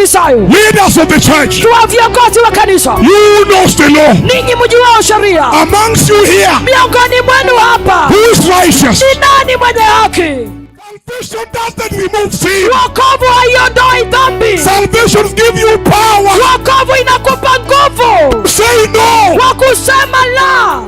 Mafarisayo, leaders of the church, tuwa viongozi wa kanisa, you knows the law. Ninyi mjuao sheria, Amongst you here, miongoni mwenu hapa who is righteous? Ni nani mwenye haki? Salvation doesn't remove sin. Wokovu haiondoi dhambi. Salvation give you power. Wokovu inakupa nguvu Say no. wa kusema la.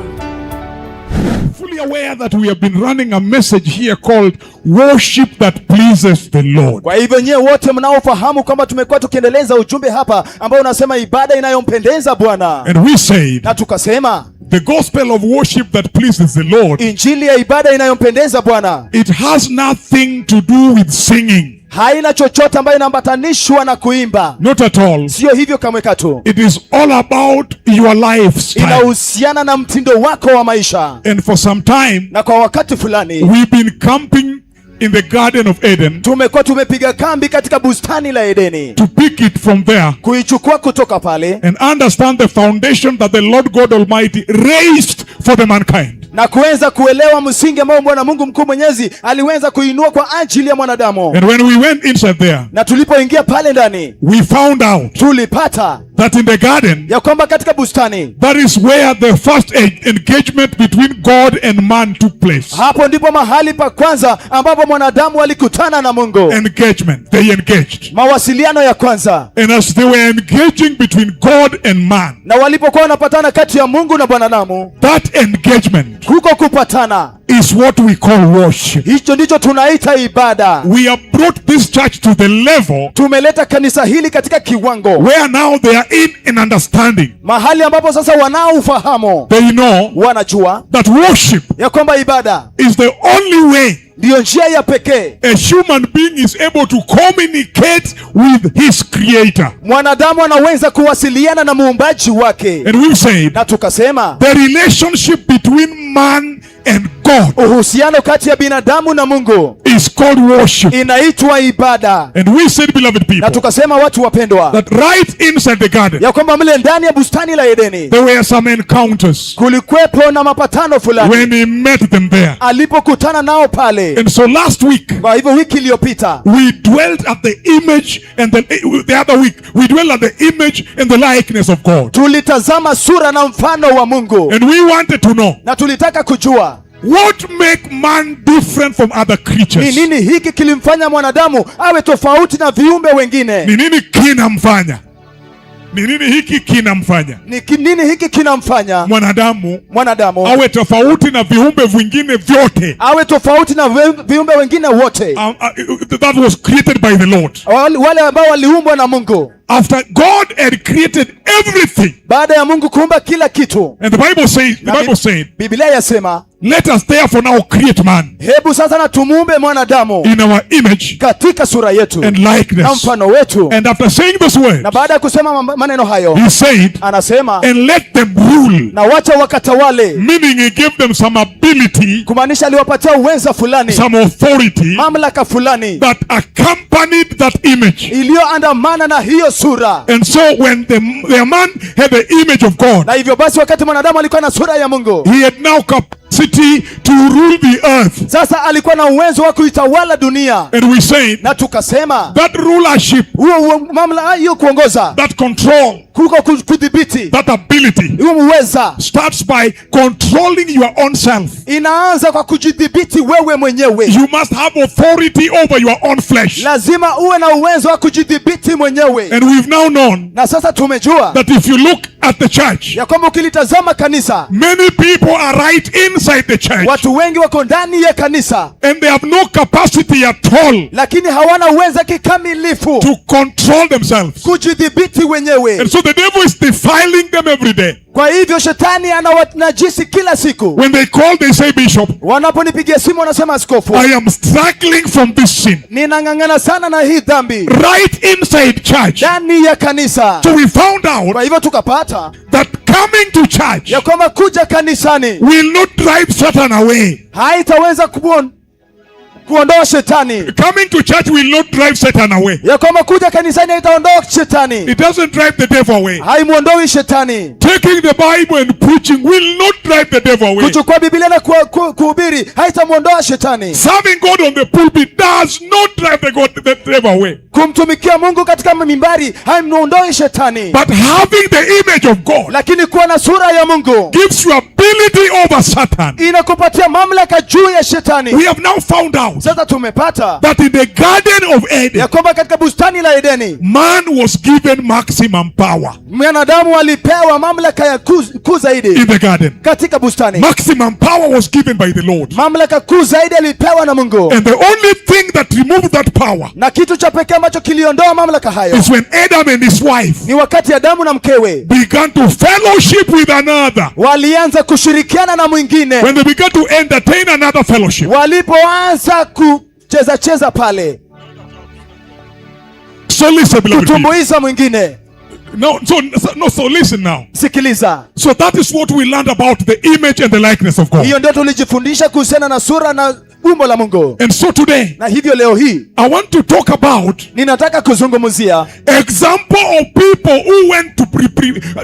Fully aware that we have been running a message here called "Worship That Pleases the Lord." Kwa hivyo nyewe wote mnaofahamu kwamba tumekuwa tukiendeleza ujumbe hapa ambao unasema ibada inayompendeza Bwana, And we said na tukasema the gospel of worship that pleases the Lord, injili ya ibada inayompendeza Bwana it has nothing to do with singing. Haina chochote ambayo inaambatanishwa na kuimba. Not at all. Siyo hivyo kamwe katu. It is all about your lifestyle. Inahusiana na mtindo wako wa maisha. And for some time, Na kwa wakati fulani we've been camping in the Garden of Eden tumekuwa tumepiga kambi katika bustani la Edeni to pick it from there kuichukua kutoka pale and understand the foundation that the Lord God Almighty raised for the mankind. Na kuweza kuelewa msingi ambao Bwana Mungu mkuu mwenyezi aliweza kuinua kwa ajili ya mwanadamu. And when we went inside there, Na tulipoingia pale ndani we found out tulipata that in the garden, ya kwamba katika bustani that is where the first engagement between God and man took place. Hapo ndipo mahali pa kwanza ambapo mwanadamu alikutana na Mungu. Engagement. They engaged. Mawasiliano ya kwanza. And as they were engaging between God and man, Na walipokuwa wanapatana kati ya Mungu na mwanadamu, that engagement huko kupatana is what we call worship. Hicho ndicho tunaita ibada. We have brought this church to the level Tumeleta kanisa hili katika kiwango where now they are in an understanding. Mahali ambapo sasa wanaofahamu They know wanajua that worship ya kwamba ibada is the only way ndiyo njia ya pekee a human being is able to communicate with his creator. Mwanadamu anaweza kuwasiliana na muumbaji wake. And we've said Na tukasema the relationship between man and God uhusiano kati ya binadamu na Mungu is called worship. Inaitwa ibada. And we said, beloved Na people, tukasema watu wapendwa, that right inside the garden, ya kwamba mle ndani ya bustani la Edeni there were some encounters kulikuwepo na mapatano fulani when he met them there. Alipokutana nao pale. And so last week, Kwa hivyo wiki iliyopita we dwelt at the image, and then the other week, we dwelt at the image and the likeness of God. Tulitazama sura na mfano wa Mungu, And we wanted to know na tulitaka kujua what make man different from other ni creatures. Nini hiki kilimfanya mwanadamu awe tofauti na viumbe wengine. Ni nini kinamfanya? Ni nini hiki kinamfanya Ni nini hiki kinamfanya mwanadamu mwanadamu awe tofauti na viumbe vingine vyote awe tofauti na viumbe wengine wote that was created by the Lord? Wale ambao waliumbwa na Mungu. After God had created everything, Baada ya Mungu kuumba kila kitu, and the Na Bible said, Biblia yasema, "Let us therefore now create man hebu sasa na tumuumbe mwanadamu in our image katika sura yetu and na likeness." mfano wetu. And after saying those words, Na baada ya kusema maneno hayo, he said, anasema, "And let them rule." na wacha wakatawale, Meaning he gave them some ability, kumaanisha aliwapatia uweza fulani, some authority mamlaka fulani that accompanied that image. Iliyoandamana na hiyo sura. And so when the man had the image of God, Na hivyo basi, wakati mwanadamu alikuwa na sura ya Mungu, he had now capacity to rule the earth. Sasa alikuwa na uwezo wa kuitawala dunia. And we said Na tukasema that rulership, huo mamlaka hiyo kuongoza, that control, kuko kudhibiti, that ability huo uweza starts by controlling your own self. Inaanza kwa kujidhibiti wewe mwenyewe. You must have authority over your own flesh. Lazima uwe na uwezo wa kujidhibiti mwenyewe. And we've now known Na sasa tumejua that if you look at the church, ya kwamba ukilitazama kanisa, many people are right inside the church watu wengi wako ndani ya kanisa, and they have no capacity at all lakini hawana uwezo kikamilifu to control themselves. Kujidhibiti wenyewe. And so the devil is defiling them every day. Kwa hivyo shetani anawanajisi kila siku. When they call, they say, "Bishop, Wanaponipigia simu wanasema, askofu, I am struggling from this sin." ninang'ang'ana sana na hii dhambi. Right inside church. Ndani ya kanisa. So we found out Kwa hivyo tukapata that coming to church ya kwamba kuja kanisani will not drive Satan away. Haitaweza Kuondoa shetani. Coming to church will not drive Satan away. Ya kwamba kuja kanisani haitaondoa shetani. It doesn't drive the devil away. Haimuondoi shetani. Taking the Bible and preaching will not drive the devil away. Kuchukua Biblia na kuhubiri haitamuondoa shetani. Serving God on the pulpit does not drive the devil away. Kumtumikia Mungu katika mimbari haimuondoi shetani. But having the image of God Lakini kuwa na sura ya Mungu gives you ability over Satan. Inakupatia mamlaka juu ya shetani. We have now found out Sasa tumepata that in the Garden of Eden, ya kwamba katika bustani la Edeni man was given maximum power mwanadamu alipewa mamlaka ya kuu zaidi in the garden. Katika bustani. Maximum power was given by the Lord. Mamlaka kuu zaidi alipewa na Mungu. And the only thing that removed that power Na kitu cha pekee ambacho kiliondoa mamlaka hayo is when Adam and his wife ni wakati Adamu na mkewe began to fellowship with another. Walianza kushirikiana na mwingine. When they began to entertain another fellowship. Walipoanza kucheza cheza pale. So listen, beloved people. Kutumbuiza mwingine. No, so, no, so listen now. Sikiliza. So that is what we learned about the image and the likeness of God. Hiyo ndio tulijifundisha kuhusiana na sura na umbo la Mungu. And so today, Na hivyo leo hii I want to talk about ninataka kuzungumzia example of people who went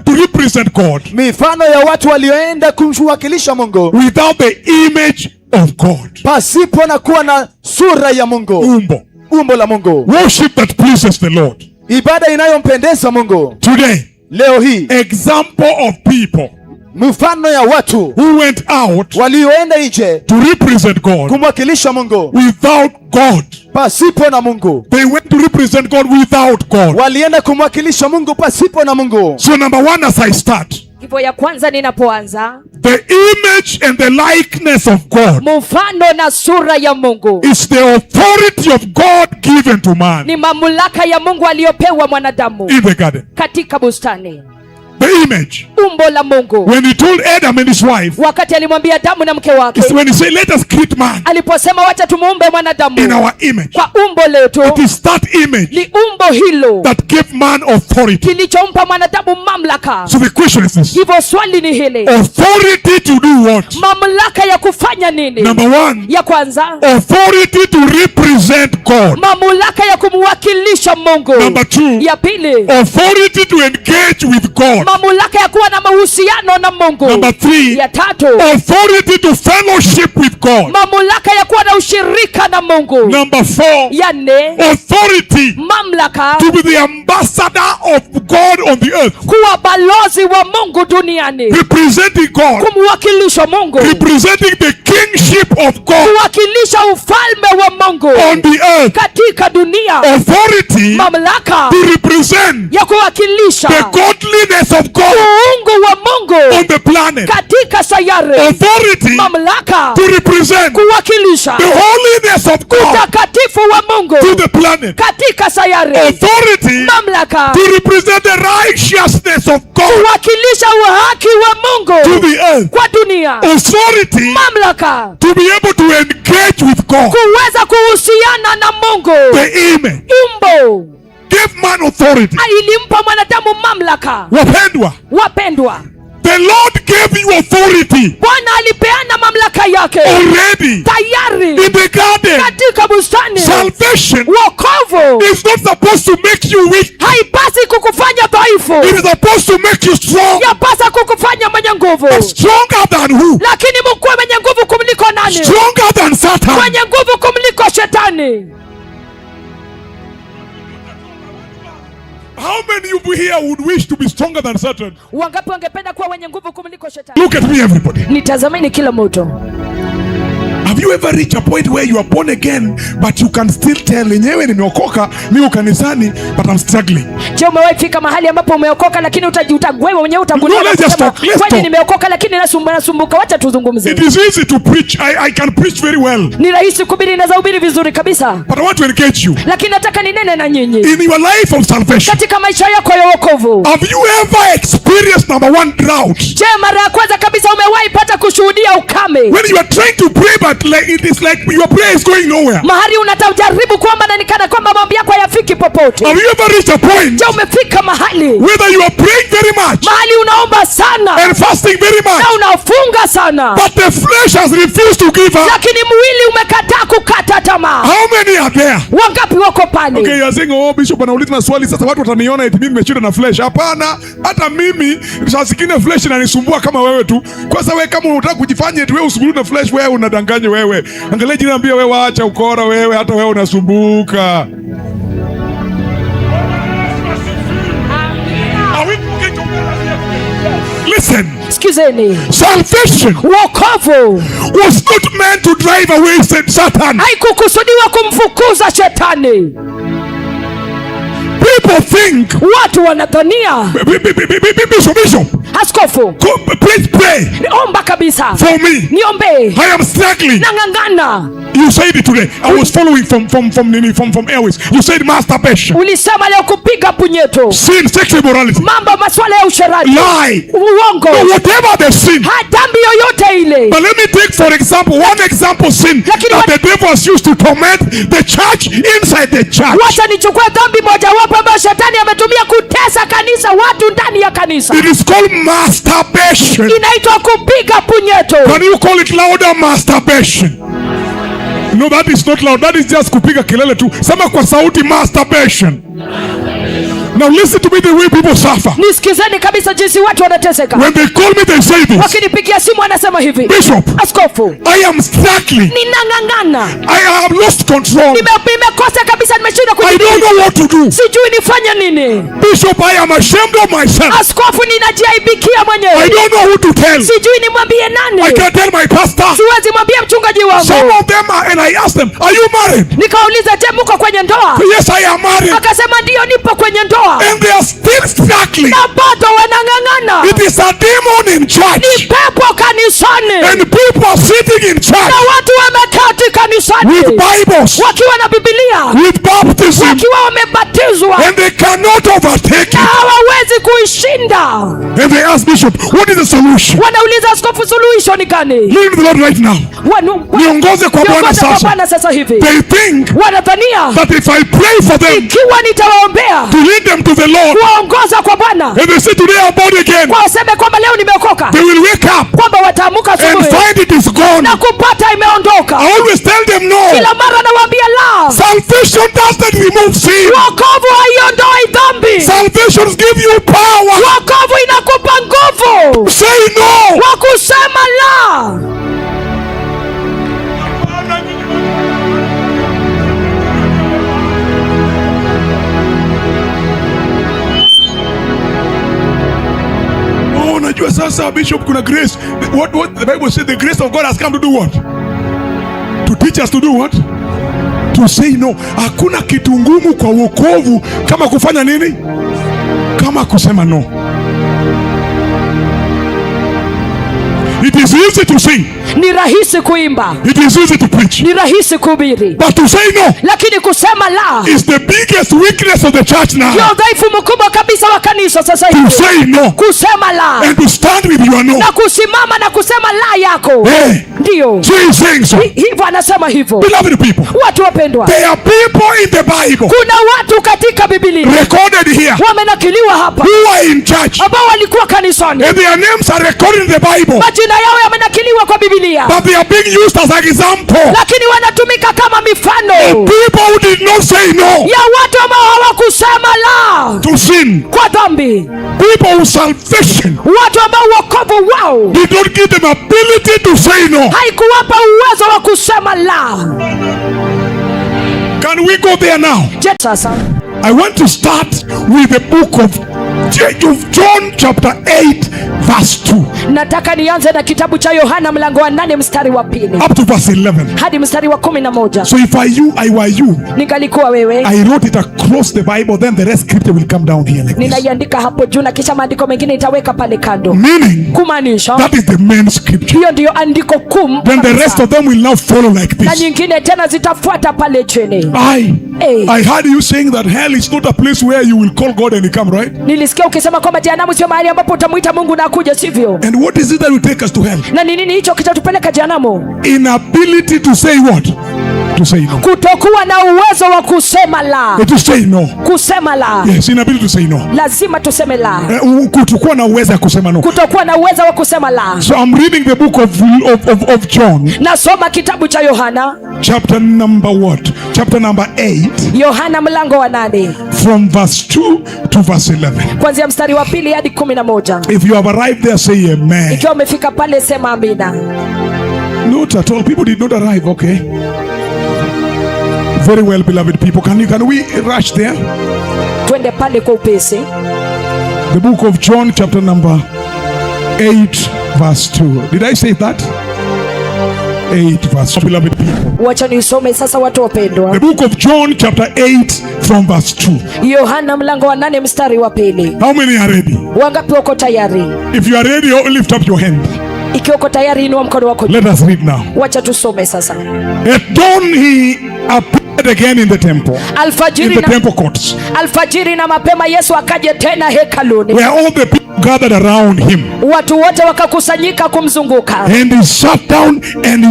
to represent God mifano ya watu walioenda kumwakilisha Mungu without the image of God. Pasipo na kuwa na sura ya Mungu. Umbo. Umbo la Mungu. Worship that pleases the Lord. Ibada inayompendeza Mungu. Today, Leo hii example of people mfano ya watu who went out walioenda nje to represent God kumwakilisha Mungu without God. Pasipo na Mungu. They went to represent God without God. Walienda kumwakilisha Mungu pasipo na Mungu. So number one, as I start, Hivyo ya kwanza ninapoanza, the image and the likeness of God mfano na sura ya Mungu is the authority of God given to man ni mamlaka ya Mungu aliyopewa mwanadamu in the garden. Katika bustani. The image. Umbo la Mungu. When he told Adam and his wife, Wakati alimwambia Adamu na mke wake, it's when he said, "Let us create man aliposema wacha tumuumbe mwanadamu in our image." kwa umbo letu, It is that image ni umbo hilo that gave man authority. Kilichompa mwanadamu mamlaka. So the question is this: Hivyo swali ni hili, authority to do what? Mamlaka ya kufanya nini? Number one, Ya kwanza, authority to represent God. Mamlaka ya kumwakilisha Mungu. Number two, Ya pili, authority to engage with God. Mamlaka ya kuwa na mahusiano na Mungu. Number three, Ya tatu, authority to fellowship with God. Mamlaka ya kuwa na ushirika na Mungu. Number four, Ya nne, authority mamlaka to be the ambassador of God on the earth, kuwa balozi wa Mungu duniani, representing God, kumwakilisha Mungu, representing the kingship of God kuwakilisha ufalme wa Mungu on the earth. Katika dunia. Authority Mamlaka to represent ya kuwakilisha the godliness of God uungu wa Mungu on the planet. Katika sayari. Authority Mamlaka to represent kuwakilisha the holiness of God utakatifu wa Mungu to the planet. Katika sayari. Authority Mamlaka to represent the righteousness of God kuwakilisha uhaki wa to Mungu the earth. Kwa dunia. Authority Mamlaka to be able to engage with God. Kuweza kuhusiana na Mungu. The image. Umbo Give man authority. Ilimpa mwanadamu mamlaka. Wapendwa, Wapendwa, the Lord gave you authority Bwana alipeana mamlaka yake already tayari in the garden. Katika bustani. Salvation Wokovu is not supposed to make you weak. Haipasi kukufanya dhaifu, It is supposed to make you strong. Yapasa kukufanya mwenye nguvu. But stronger than who? Lakini mkuwe mwenye nguvu kumliko nani? Stronger than Satan. Mwenye nguvu kumliko shetani. How many of you here would wish to be stronger than Satan? Wangapi wangependa kuwa wenye nguvu kumliko shetani? Look at me, everybody. Nitazameni kila mtu. Have you ever reached a point where you are born again but you can still tell, enyewe nimeokoka, niko kanisani, but I'm struggling? Je, umewahi fika mahali ambapo umeokoka lakini utagwewa mwenyewe utagundua No, na let's just kusema, talk, let's kweli talk. nimeokoka lakini nasumbuka, wacha tuzungumze. It is easy to preach. I can preach very well. Ni rahisi kuhubiri, naweza hubiri vizuri kabisa. But I want to engage you. Lakini nataka ninene na nyinyi. In your life of salvation, Katika maisha yako ya wokovu, have you ever experienced, number one, drought? Je, mara ya kwanza kabisa umewahi pata kushuhudia ukame? When you are trying to pray, but like it is like your prayer is going nowhere. Mahali unatajaribu kuomba na ni kana kwamba maombi yako hayafiki popote. popote. Have you ever reached a point Je, umefika mahali whether you are praying very much mahali unaomba sana and fasting very much, na unafunga sana, but the flesh has refused to give up? Lakini mwili umekataa kukata tamaa? How many are there? Wangapi wako pale? Okay, you are saying, "Oh, bishop anauliza maswali sasa watu wataniona eti mimi nimeshinda na flesh." Hapana, hata mimi saa zingine flesh inanisumbua kama wewe tu. Kwanza wewe kama unataka kujifanya eti wewe usumbuliwe na flesh, wewe unadanganya wewe. Angalia jina, ambia wewe waacha ukora wewe, hata wewe unasumbuka. Are we talking to Listen, Sikizeni, salvation wokovu was not meant to drive away Satan. Haikukusudiwa kumfukuza shetani. People think, Watu wanadhania, Bishop, Bishop, askofu, please pray omba kabisa, for me. Niombee, I am struggling. Nang'ang'ana. You said it today. I was following from nini, from Airways. You said masturbation, Ulisema leo kupiga punyeto, sin, sexual immorality, mambo maswala ya usherati, lie, uongo, no, whatever the sin. Dhambi yoyote ile. But let me take for example one example sin Lakini that the devil has used to torment the church inside the church. Wacha nichukue dhambi mojawapo ambayo shetani ametumia kutesa kanisa, watu ndani ya kanisa. It is called masturbation. Inaitwa kupiga punyeto. Can you call it louder? Masturbation. No, that is not loud. That is just kupiga kelele tu. Sema kwa sauti, masturbation. Now listen to me, the way people suffer. Nisikizeni kabisa jinsi watu wanateseka. When they call me, they say this. Wakinipigia simu anasema hivi, "Bishop, askofu, I am struggling. Ninang'ang'ana, I have lost control. Nimekosa kabisa, nimeshindwa I kudhibiti. don't know what to do. Sijui nifanye nini. Bishop, I am ashamed of myself. Askofu, ninajiaibikia I mwenyewe, don't know who to tell. Sijui nimwambie I nani, can't tell my pastor." Siwezi mwambia mchungaji Some wangu. of them are, and I asked them, "Are you married?" Nikauliza, je, mko kwenye ndoa? "Yes, I am married." Akasema ndiyo, nipo kwenye ndoa. And they are still struggling. Na bado wanang'ang'ana. It is a demon in church. Ni pepo kanisani, And people are sitting in church na watu wameketi kanisani with Bibles, wakiwa na Biblia, with baptism, wakiwa wamebatizwa, and they cannot overtake na it. hawawezi kuishinda. And they ask Bishop, "What is the solution?" Wanauliza askofu, suluhisho ni gani? Lead the Lord right now. Niongoze kwa Bwana Niongoze kwa sasa. Bwana sasa hivi. They think Wanadhania that if I pray for them ikiwa nitawaombea to lead them to the Lord, kuwaongoza kwa Bwana, and they say today I'm born again, kwa waseme kwamba leo nimeokoka, they will wake up kwamba wataamuka and asubuhi find it is gone. Na kupata imeondoka. I always tell them no. Kila mara nawaambia la, Salvation doesn't remove sin. Wokovu haiondoi dhambi. Salvation gives you power. Wokovu inakupa nguvu Say no. wa kusema la. Oh, unajua sasa Bishop, kuna grace. What the Bible said, the grace of God has come to do what? To teach us to do what? To say no. Hakuna kitu ngumu kwa wokovu kama kufanya nini? Kama kusema no. It is easy to sing. Ni rahisi kuimba, It is easy to preach. Ni rahisi kuhubiri, But to say no lakini kusema la is the biggest weakness of the church now. Ndio udhaifu mkubwa kabisa wa kanisa sasa To hivi. say no Kusema la and to stand with your no. Na kusimama na kusema la yako. Hey. Ndio So he's saying so. Hivyo anasema hivyo. Beloved people, Watu wapendwa, there are people in the Bible kuna watu katika Biblia recorded here wamenakiliwa hapa who are in church ambao walikuwa kanisani, and their names are recorded in the Bible, majina yao yamenakiliwa kwa Biblia, but they are being used as an example. Lakini wanatumika kama mifano People who did not say no ya watu ambao hawakusema la to sin. kwa dhambi, People whose salvation watu ambao wokovu wao did not give them ability to say no. haikuwapa uwezo wa kusema la. Can we go there now? Je, sasa I want to start with the book of John chapter 8 verse 2 nataka nianze na kitabu cha Yohana mlango wa 8 mstari wa 2 up to verse 11. Hadi mstari wa 11. So if I were you, Ningalikuwa wewe, I wrote it across the Bible, then the rest scripture will come down here like this. Ninaiandika hapo juu na kisha maandiko mengine nitaweka pale kando, Meaning, kumaanisha that is the main scripture. Hiyo ndiyo andiko kuu Then the kabisa. rest of them will now follow like Na this. nyingine tena zitafuata pale chini. I Hey. I heard you saying that hell is not a place where you will call God and he come, right? Nili Nilisikia ukisema kwamba jehanamu sio mahali ambapo utamwita Mungu na akuja, sivyo? And what is it that will take us to hell? Na ni nini hicho kitatupeleka jehanamu? Inability to say what? To say no. Kutokuwa na uwezo wa kusema la. To say no. Kusema la. Yes, inability to say no. Lazima tuseme la. Kutokuwa na uwezo ya kusema no. Kutokuwa na uwezo wa kusema la. So I'm reading the book of John, Nasoma kitabu cha Yohana, chapter number what? Chapter number 8, Yohana mlango wa 8, from verse 2 to verse 11. Kuanzia mstari wa 2 hadi 11. If you have arrived there, say amen. Ikiwa umefika pale, sema amina. Not at all. People did not arrive. Okay. Very well, beloved people. Can we rush there? Twende pale kwa upesi. The book of John, chapter number 8, verse 2. Did I say that? 8 verse 2. Beloved people. Wacha niusome sasa, watu wapendwa. The book of John, chapter 8, from verse 2. Yohana mlango wa 8 mstari wa 2. How many are ready? Wangapi wako tayari? If you are ready, oh, lift up your hand. Ikiwa uko tayari, inua mkono wako. Let us read now. Wacha tusome sasa. At dawn he appeared again in the temple, in Alfajiri the na, temple courts, alfajiri na mapema Yesu akaja tena hekaluni, where all the people gathered around him. Watu wote wakakusanyika kumzunguka. And he sat down and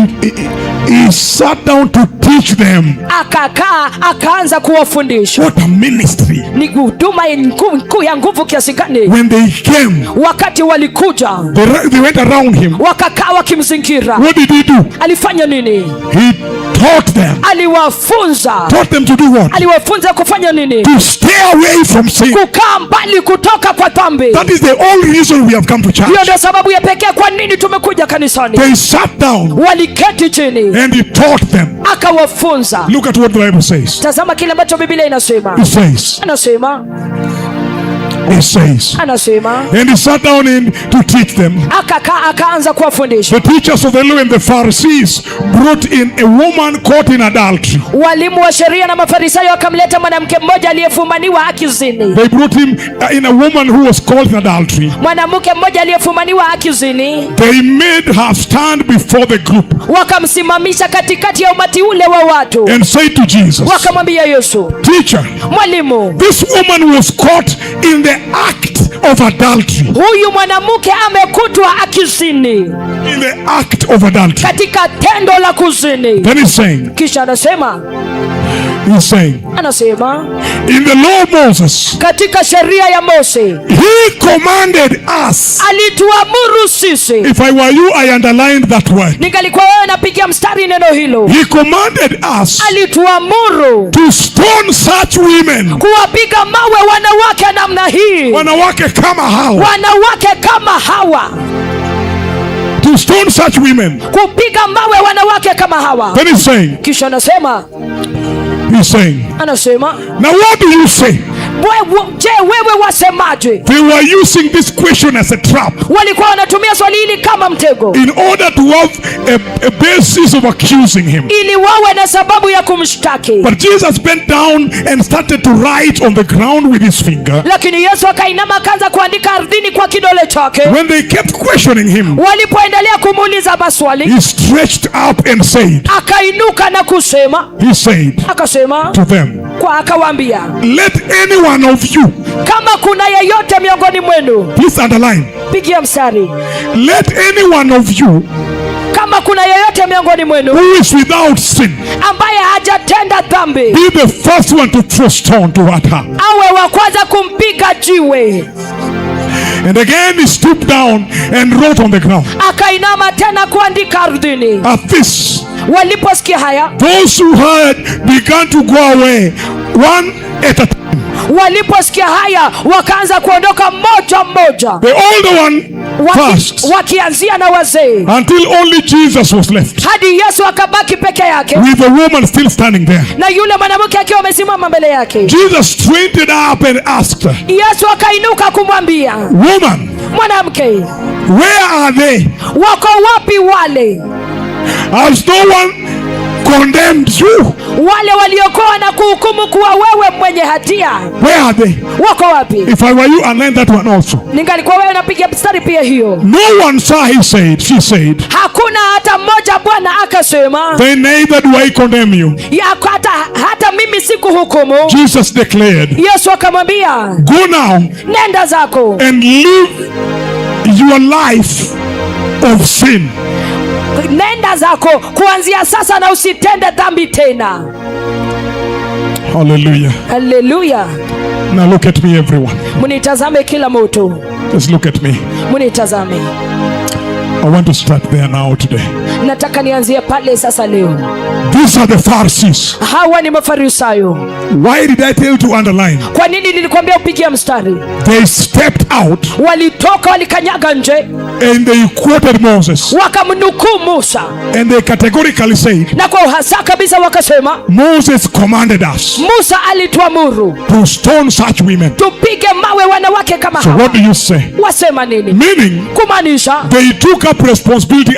he sat down to teach them. Akakaa akaanza kuwafundisha. What a ministry. Ni huduma ya nguvu kiasi gani! When they came, Wakati walikuja, they went around him. Wakakaa wakimzingira. What did he do? Alifanya nini? He taught them. Aliwafunza. Taught them to do what? Aliwafunza kufanya nini? To stay away from sin. Kukaa mbali kutoka kwa dhambi. That is the only reason we have come to church. Hiyo ndio sababu ya pekee kwa nini tumekuja kanisani. They sat down Waliketi chini, and he taught them. Akawafunza. Look at what the Bible says. Tazama kile ambacho Biblia inasema. It says, Anasema, it says, anasema, and he sat down in to teach them. Akakaa akaanza kuwafundisha. The teachers of the law and the Pharisees brought in a woman caught in adultery. Walimu wa sheria na Mafarisayo wakamleta mwanamke mmoja aliyefumaniwa akizini. They brought him in a woman who was caught in adultery. Mwanamke mmoja aliyefumaniwa akizini, They made her stand before the group wakamsimamisha katikati ya umati ule wa watu, and said to Jesus, wakamwambia Yesu, "Teacher, "Mwalimu, this woman was caught in the act of adultery." Huyu mwanamke amekutwa akizini, In the act of adultery. Katika tendo la kuzini." Then he's saying, Kisha anasema, he's saying, anasema, in the law of Moses, katika sheria ya Mose he commanded us. Alituamuru sisi. If I were you, I underlined that word. Ningalikuwa wewe, napigia mstari neno hilo. He commanded us Alituamuru to stone such women. Kuwapiga mawe wanawake namna hii, Wanawake kama hawa. Wanawake kama hawa, To stone such women. Kupiga mawe wanawake kama hawa. Then he's saying, Kisha anasema, he's saying, anasema, "Now what do you say?" "Je, wewe wasemaje?" They were using this question as a trap Walikuwa wanatumia swali hili kama mtego in order to have a basis of accusing him. Ili wawe na sababu ya kumshtaki. But Jesus bent down and started to write on the ground with his finger. Lakini Yesu akainama akaanza kuandika ardhini kwa kidole chake. When they kept questioning him, Walipoendelea kumuuliza maswali, he stretched up and said, akainuka na kusema, he said akasema to them, kwa akawaambia, "Let any one of you," kama kuna yeyote miongoni mwenu, please underline, pigia mstari, "let any one of you kama kuna yeyote miongoni mwenu who is without sin ambaye hajatenda dhambi be the first one to throw stone to at her." awe wa kwanza kumpiga jiwe. And again he stooped down and wrote on the ground. Akainama tena kuandika ardhini. At this, Waliposikia haya, those who heard began to go away one at a time. Waliposikia haya wakaanza kuondoka mmoja mmoja, The older one first, wakianzia na wazee, until only Jesus was left, hadi Yesu akabaki peke yake with the woman still standing there. Na yule mwanamke akiwa amesimama mbele yake. Jesus straightened up and asked her, Yesu akainuka kumwambia, "Woman, "Mwanamke, where are they? Wako wapi wale? Has no one condemned you?" Wale waliokuwa na kuhukumu kuwa wewe mwenye hatia, Where are they? Wako wapi? If I were you, underline that one also. Ningalikuwa wewe, napiga mstari pia hiyo. No one, sir, he said, she said. Hakuna hata mmoja, Bwana, akasema. Then neither do I condemn you. Ya, hata mimi sikuhukumu. Jesus declared, Yesu akamwambia, "Go now nenda zako and leave your life of sin." Nenda zako kuanzia sasa na usitende dhambi tena. Hallelujah. Haleluya. Now look at me, everyone. Mnitazame kila mtu. Just look at me. Mnitazame. I want to start there now today. Nataka nianzie pale sasa leo. These are the Pharisees. Hawa ni Mafarisayo. Why did I tell you to underline? Kwa nini nilikwambia upigie mstari? They stepped out Walitoka, walikanyaga nje, and they quoted Moses. Wakamnukuu Musa. And they categorically said, Na kwa uhasa kabisa wakasema, "Moses commanded us Musa alituamuru to stone such women." tupige mawe wanawake kama So hawa. what do you say? Wasema nini? Meaning, Kumaanisha they took up responsibility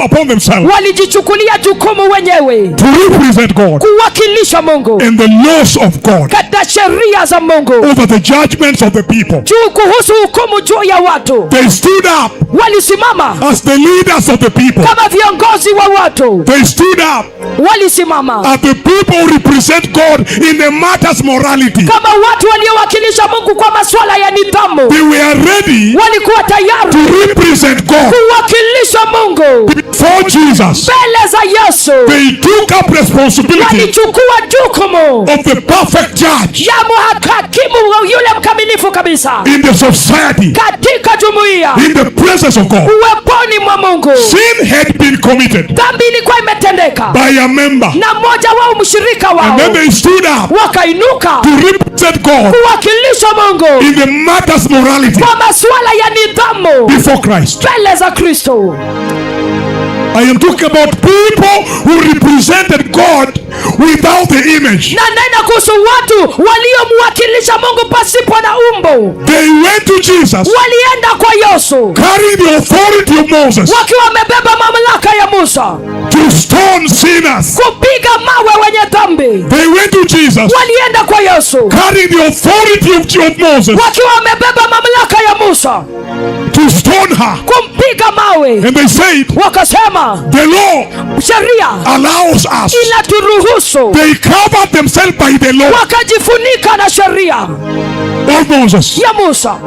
upon themselves walijichukulia jukumu wenyewe to represent God kuwakilisha Mungu and the laws of God katika sheria za Mungu over the judgments of the people. Juu kuhusu hukumu juu ya watu. They stood up Walisimama as the leaders of the people. Kama viongozi wa watu. They stood up Walisimama as the people who represent God in the matters morality. Kama watu waliowakilisha Mungu kwa masuala ya nidhamu. They were ready Walikuwa tayari to represent God kuwakilisha Mungu before Jesus. Mbele za Yesu. They took up responsibility Walichukua jukumu of the perfect judge ya hakimu yule mkamilifu kabisa in the society, katika jumuiya, in the presence of God. Uweponi mwa Mungu. Sin had been committed Dhambi ilikuwa imetendeka by a member. Na mmoja wao, mshirika wao. And then they stood up Wakainuka to represent God kuwakilisha Mungu in the matters morality kwa masuala ya nidhamu before Christ. Mbele za Kristo. I am talking about people who represented God without the image. Na nena kuhusu watu waliomwakilisha Mungu pasipo na umbo. They went to Jesus Walienda kwa Yesu carrying the authority of Moses wakiwa wamebeba mamlaka ya Musa to stone sinners. Kupiga mawe wenye dhambi. They went to Jesus Walienda kwa Yesu carrying the authority of Moses wakiwa wamebeba mamlaka ya Musa to stone her. Kumpiga mawe. And they said, Wakasema, "The law sheria allows us." Inaturuhusu. They covered themselves by the law Wakajifunika na sheria of Moses ya Musa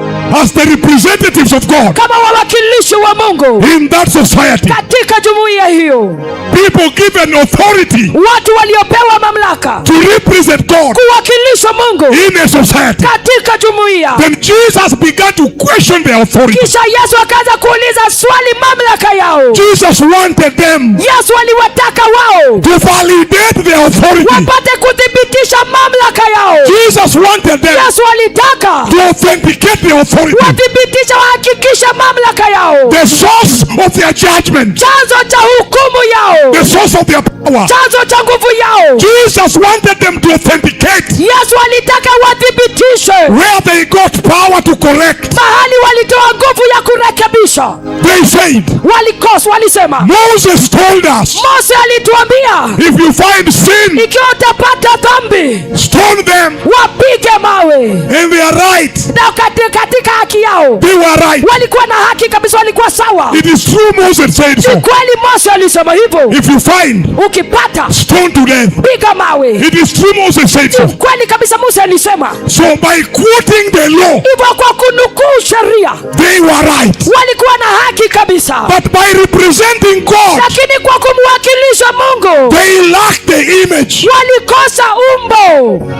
as the representatives of God kama wawakilishi wa Mungu in that society. Katika jumuiya hiyo. People given authority Watu waliopewa mamlaka to represent God kuwakilisha Mungu in a society. Katika jumuiya. Then Jesus began to question their authority. Kisha Yesu akaanza kuuliza swali mamlaka yao. Jesus wanted them Yesu aliwataka wao to validate their authority. Wapate kuthibitisha mamlaka yao. Jesus wanted them Yesu alitaka to authenticate their authority. Wathibitisha, wahakikisha mamlaka yao, The source of their judgment, chanzo cha hukumu yao, the source of their power. Chanzo cha nguvu yao. Jesus wanted them to authenticate Yesu alitaka wathibitishe where they got power to correct. Mahali walitoa nguvu ya kurekebisha. They said, Walikos, walisema, "Moses told us, Mose alituambia, if you find sin, ikiwa utapata dhambi, stone them." Wapige mawe. And they are right. Na katika haki yao They were right. walikuwa na haki kabisa, walikuwa sawa. It is true Moses said so. Ni kweli Mose alisema hivyo. If you find, Ukipata, stone to death. Piga mawe. It is true Moses said so. Ni kweli kabisa Musa alisema. So by quoting the law, Hivyo kwa kunukuu sheria, they were right. Walikuwa na haki kabisa. But by representing God, Lakini kwa kumwakilisha Mungu, they lacked the image. Walikosa umbo.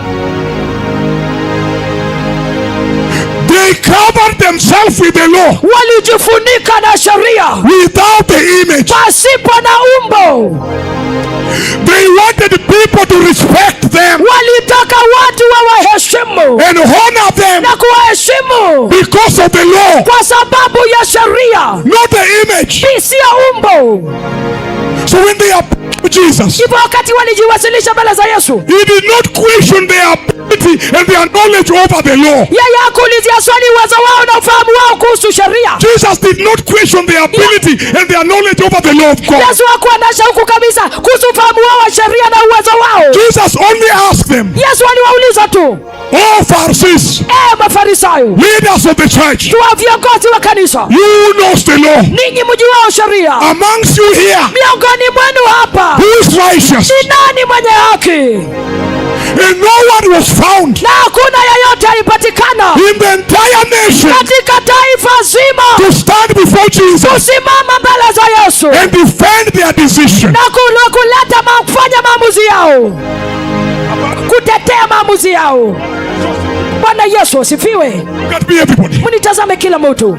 They covered themselves with the law Walijifunika na sheria without the image. Pasipo na umbo. They wanted people to respect them Walitaka watu wawaheshimu and honor them na kuwaheshimu because of the law, kwa sababu ya sheria, not the image. Sio umbo. So when they approached Jesus, Hivyo wakati walijiwasilisha mbele za Yesu, he did not question their ability and their knowledge over the law. Yeye hakuulizia swali uwezo wao na ufahamu wao kuhusu sheria. Jesus did not question their ability and their knowledge over the law of God. Yesu hakuwa na shauku kabisa kuhusu ufahamu wao wa sheria na uwezo wao. Jesus only asked them, Yesu aliwauliza tu, "Oh, Pharisees, "E Mafarisayo, leaders of the church, tuwa viongozi wa kanisa, you knows the law. Ninyi mjuao sheria, Amongst you here, miongoni mwenu hapa who is righteous?" ni nani mwenye haki?" And no one was found Na hakuna yeyote alipatikana in the entire nation katika taifa zima to stand before Jesus kusimama mbele za Yesu and defend their decision. Na kuleta kufanya maamuzi yao, kutetea maamuzi yao. Bwana Yesu asifiwe. Look at me, everybody. Mnitazame kila mtu.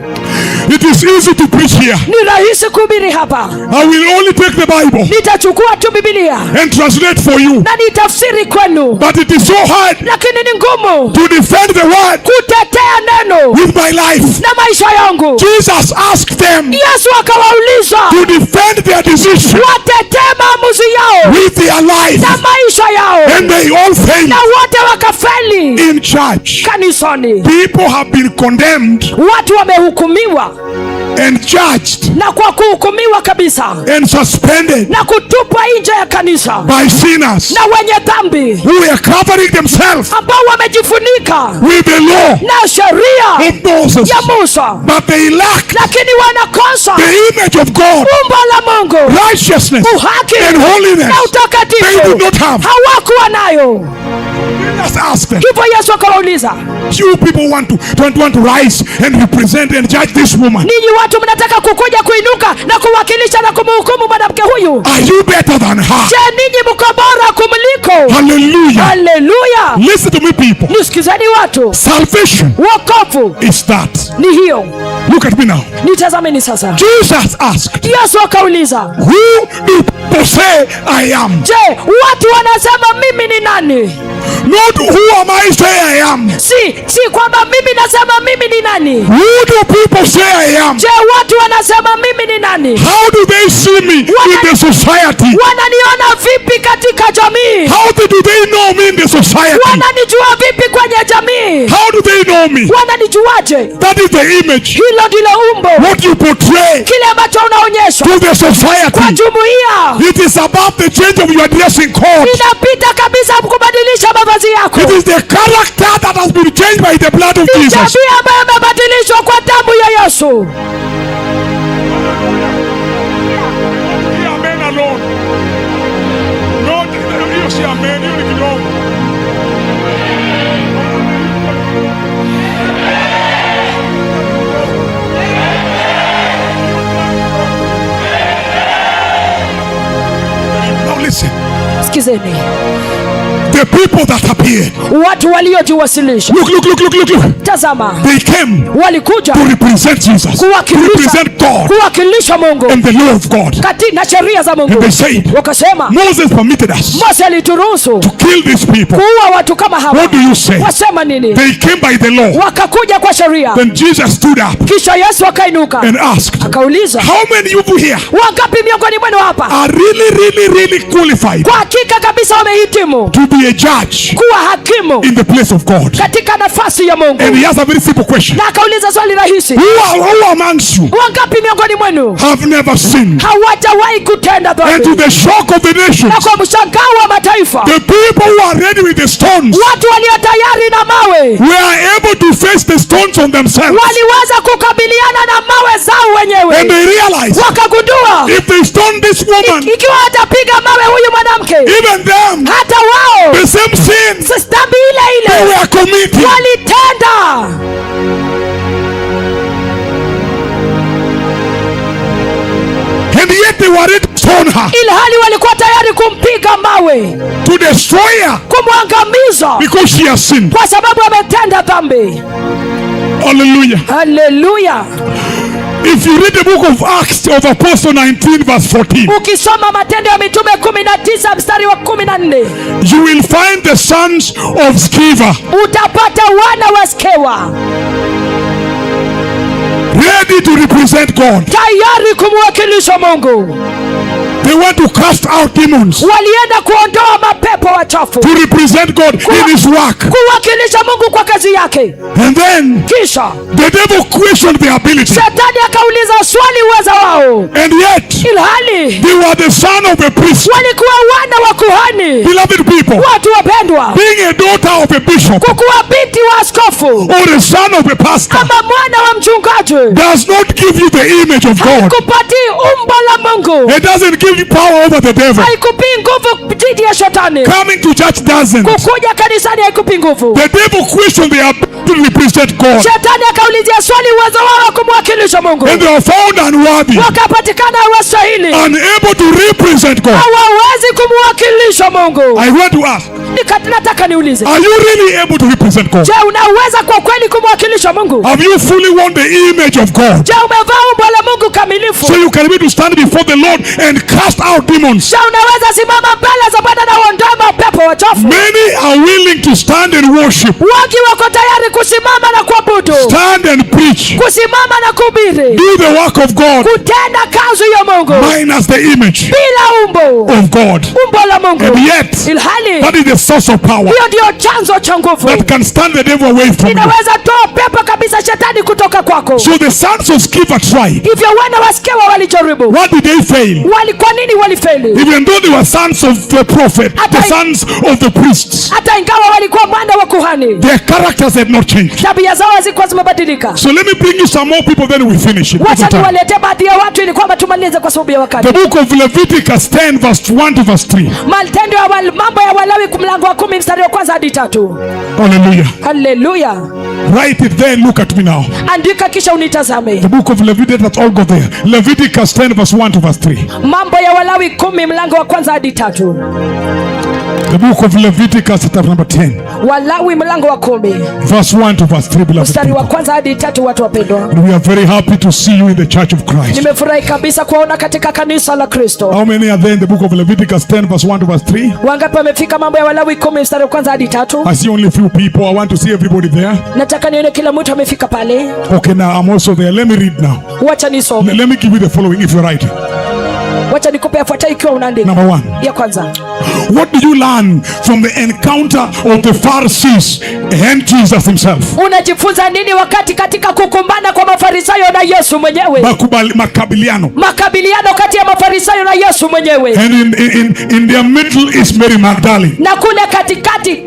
It is easy to preach here. Ni rahisi kuhubiri hapa. I will only take the Bible Nitachukua tu Biblia and translate for you. Na nitafsiri kwenu, But it is so hard lakini ni ngumu to defend the word kutetea neno with my life. Na maisha yangu. Jesus asked them Yesu akawauliza to defend their decision watetee maamuzi yao with their life. Na maisha yao, And they all failed. Na wote wakafeli. In church, Kanisani, people have been condemned watu wamehukumiwa and judged na kwa kuhukumiwa kabisa and suspended na kutupwa nje ya kanisa by sinners na wenye dhambi who were covering themselves ambao wamejifunika with the law na sheria of Moses. Ya Musa, But they lacked lakini wanakosa the image of God, umbo la Mungu, righteousness, uhaki and holiness. Na They utakatifu did not have. Hawakuwa nayo. Just ask them. Hivyo Yesu akawauliza, You people want to don't want to rise and represent and judge this woman. Ninyi watu mnataka kukuja kuinuka na kuwakilisha na kumhukumu mwanamke huyu. Are you better than her? Je, ninyi mko bora kumliko? Hallelujah. Haleluya! Listen to me, people. Nisikizeni watu, Salvation wokovu is that. Ni hiyo. Look at me now. Nitazameni sasa. Jesus asked, Yesu akauliza, "Who do people say I am?" Je, watu wanasema mimi ni nani? Not "Who am I say I am." Si kwamba mimi nasema mimi ni nani. Who do people say I am? Je, watu wanasema mimi ni nani? How do they see me in the society? Wananiona vipi katika jamii? How do they know me in the society? Wananijua vipi kwenye jamii? How do they know me? Wananijuaje? That is the image. Hilo ndilo umbo. What you portray Kile ambacho unaonyesha to the society. Kwa jumuiya. It is about the change of your dressing code. Inapita kabisa kubadilisha mavazi yako. It is the character that has been changed by the blood of Ni Jesus. tabia ambayo imebadilishwa kwa damu ya Yesu. Amen alone. Not hiyo si amen, hiyo ni kidogo. Now listen. Sikizeni. The people that appeared. Watu waliojiwasilisha. Look, look, look, look, look, look. Tazama. They came Walikuja to represent Jesus, to kuwakilisha, represent God kuwakilisha Mungu and the law of God. Kati na sheria za Mungu. And they said, Wakasema, "Moses permitted us Mose alituruhusu to kill these people. Kuua watu kama hawa. What do you say?" Wasema nini? They came by the law. Wakakuja kwa sheria. Then Jesus stood up Kisha Yesu akainuka and asked, akauliza, "How many of you here wangapi miongoni mwenu hapa are really, really, really qualified kwa hakika kabisa wamehitimu to be a judge kuwa hakimu in the place of God?" Katika nafasi ya Mungu? And he asked a very simple question. Na akauliza swali rahisi, Who amongst you wangapi miongoni mwenu have never sinned?" hawajawahi kutenda And to dhambi? the shock of the nations, Na kwa mshangao wa mataifa, the people who are ready with the stones watu walio tayari na mawe were able to face the stones on themselves. Waliweza kukabiliana na mawe zao wenyewe. And they realized Wakagundua if they stone this woman, ikiwa watapiga mawe huyu mwanamke, even them, hata wao the same sin dhambi ile they ile were committing. Walitenda. And yet they were ready to stone her, Ilhali walikuwa tayari kumpiga mawe, to destroy her, kumwangamiza because she has sinned. Kwa sababu ametenda dhambi. Hallelujah. Haleluya! If you read the book of Acts of Apostle 19, verse 14, Ukisoma Matendo ya Mitume 19 mstari wa 14, you will find the sons of Sceva utapata wana wa Skewa ready to represent God. Tayari kumwakilisha Mungu. They went to cast out demons, Walienda kuondoa mapepo wachafu, to represent God in his work. Kuwakilisha Mungu kwa kazi yake. And then Kisha the devil questioned their ability. Shetani akauliza swali uweza wao, And yet ilhali they were the son of a priest. Walikuwa wana wa kuhani. Beloved people, Watu wapendwa, being a daughter of a bishop kukuwa binti wa askofu or a son of a pastor ama mwana wa mchungaji does not give you the image of God. Haikupatii umbo la Mungu, It doesn't give you power over the devil. Haikupii nguvu dhidi ya shetani. Coming to church doesn't. Kukuja kanisani haikupi nguvu. The devil questioned their ability to represent God. Shetani akaulizia swali uwezo wao wa kumwakilisha Mungu, And they were found unworthy, wakapatikana hawastahili, unable to represent God. Hawawezi kumwakilisha Mungu. I want to ask, Nataka niulize, are you really able to represent God? Je, unaweza kwa kweli kumwakilisha Mungu? Have you fully worn the image of God? Je, umevaa umbo la Mungu kamilifu? So you can be able to stand before the Lord and cast out demons. Je, unaweza simama mbele za Bwana na uondoe mapepo wachafu? Many are willing to stand and worship, Wengi wako tayari kusimama na kuabudu, stand and preach, kusimama na kuhubiri, do the work of God, kutenda kazi ya Mungu minus the image bila umbo of God. Umbo la Mungu. And yet, Ilhali that is the source of power hiyo ndiyo chanzo cha nguvu that can stand the devil away from you. Inaweza toa pepo kabisa shetani kutoka kwako. So the sons of Sceva tried. Hivyo wana wa Skewa walijaribu. What did they fail? Wali kwa nini walifeli? Even though they were sons of the prophet, the sons of the priests, Hata ingawa walikuwa mwana wa kuhani, their characters had not changed. Tabia zao hazikuwa zimebadilika. So let me bring you some more people, then we finish it. Wacha niwaletee baadhi ya watu ili kwamba tumalize kwa sababu ya wakati. The book of Leviticus 10, verse 1 to verse 3. Matendo ya Mambo ya Walawi mlango wa 10 mstari wa kwanza hadi tatu. Hallelujah. Haleluya. Write it there and look at me now. Andika kisha unitazame. The book of Leviticus, let's all go there. Leviticus 10, verse 1 to verse 3. Mambo ya Walawi 10 mlango wa kwanza hadi tatu. The book of Leviticus, chapter number 10, Walawi mlango wa 10 verse 1 to verse 3, beloved mstari wa people. kwanza hadi tatu, watu wapendwa. And we are very happy to see you in the church of Christ. Nimefurahi kabisa kuwaona katika kanisa la Kristo. How many are there in the book of Leviticus 10, verse 1 to verse 3? Wangapi wamefika Mambo ya Walawi 10 mstari wa kwanza hadi tatu? I see only a few people. I want to see everybody there. Nataka nione kila mtu amefika pale. Okay, now I'm also there. Let me read now. Wacha nisome. Let me give you the following if you're writing. Wacha nikupe yafuatayo ikiwa unaandika. Number one. Ya kwanza. What do you learn from the encounter of the Pharisees and Jesus himself? Unajifunza nini wakati katika kukumbana kwa Mafarisayo na Yesu mwenyewe? Makabiliano. Makabiliano kati ya Mafarisayo na Yesu mwenyewe. And in their middle is Mary Magdalene. Na kule katikati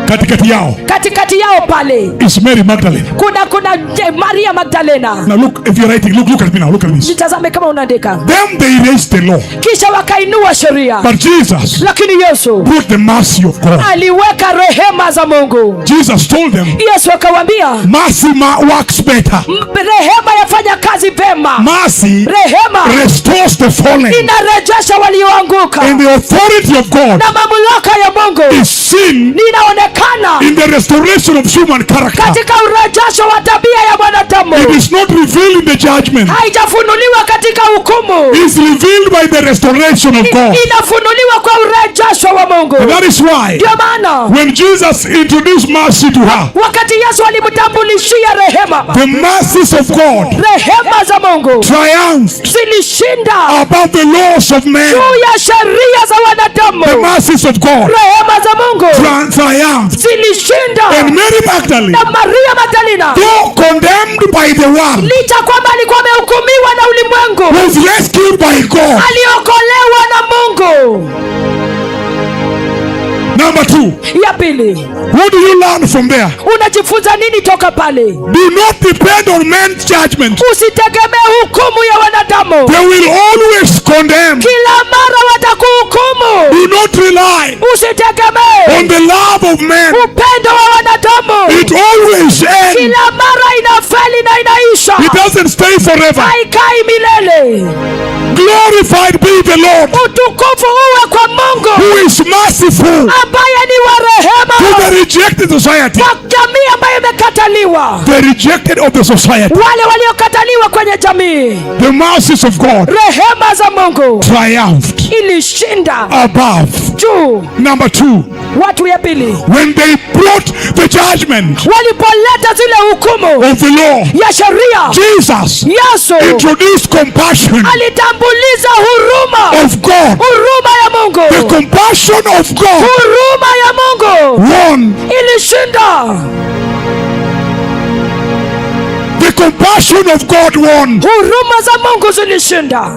Katikati yao katikati yao pale is Mary Magdalene. kuna Maria Magdalena. Now look, if you're writing, look, look at me now. Look at this. Nitazame kama unaandika. Them they raised the law. Kisha wakainua sheria. But Jesus Lakini Yesu brought the mercy of God. Aliweka rehema za Mungu. Jesus told them, Yesu akawaambia, mercy works better. Rehema yafanya kazi vema. Mercy Rehema restores the fallen. Inarejesha walioanguka. And the authority of God Na mamlaka ya Mungu is seen inaonekana in the restoration of human character. Katika urejesho wa tabia ya mwanadamu. It is not revealed in the judgment. Haijafunuliwa katika hukumu. It's revealed by the restoration of God. Inafunuliwa kwa urejesho wa Mungu. And that is why Ndio maana when Jesus introduced mercy to her, wakati Yesu alimtambulishia rehema, the mercies of God rehema za Mungu triumphed zilishinda above the laws of men. Juu ya sheria za wanadamu. The mercies of God Rehema za Mungu triumphed. Zilishinda. And Mary Magdalene, Na Maria Magdalena, though condemned by the world, licha kwamba alikuwa amehukumiwa na ulimwengu, was rescued by God. Aliokolewa na Mungu. Number two, Ya pili, what do you learn from there? Unajifunza nini toka pale? Do not depend on men's judgment. Usitegemee hukumu ya wanadamu. They will always condemn. Kila mara watakuhukumu. Do not rely Usitegemee on the love of men. Upendo wa wanadamu. It always ends. Kila mara inafeli na inaisha. It doesn't stay forever. Haikai milele. Glorified be the Lord Utukufu uwe kwa Mungu who is merciful ambaye ni wa to rehema the rejected society. Kwa jamii ambayo imekataliwa. The rejected of the society. Wale waliokataliwa kwenye jamii. The mercies of God Rehema za Mungu triumphed ilishinda above juu Juu. Number two, Watu ya pili, when they brought the judgment walipoleta zile hukumu of the law, ya sheria, Jesus Yesu introduced compassion alitambuliza huruma, of God. Huruma ya The Mungu, compassion of God huruma ya Mungu won. Ilishinda. The compassion of God won. Huruma za Mungu zilishinda.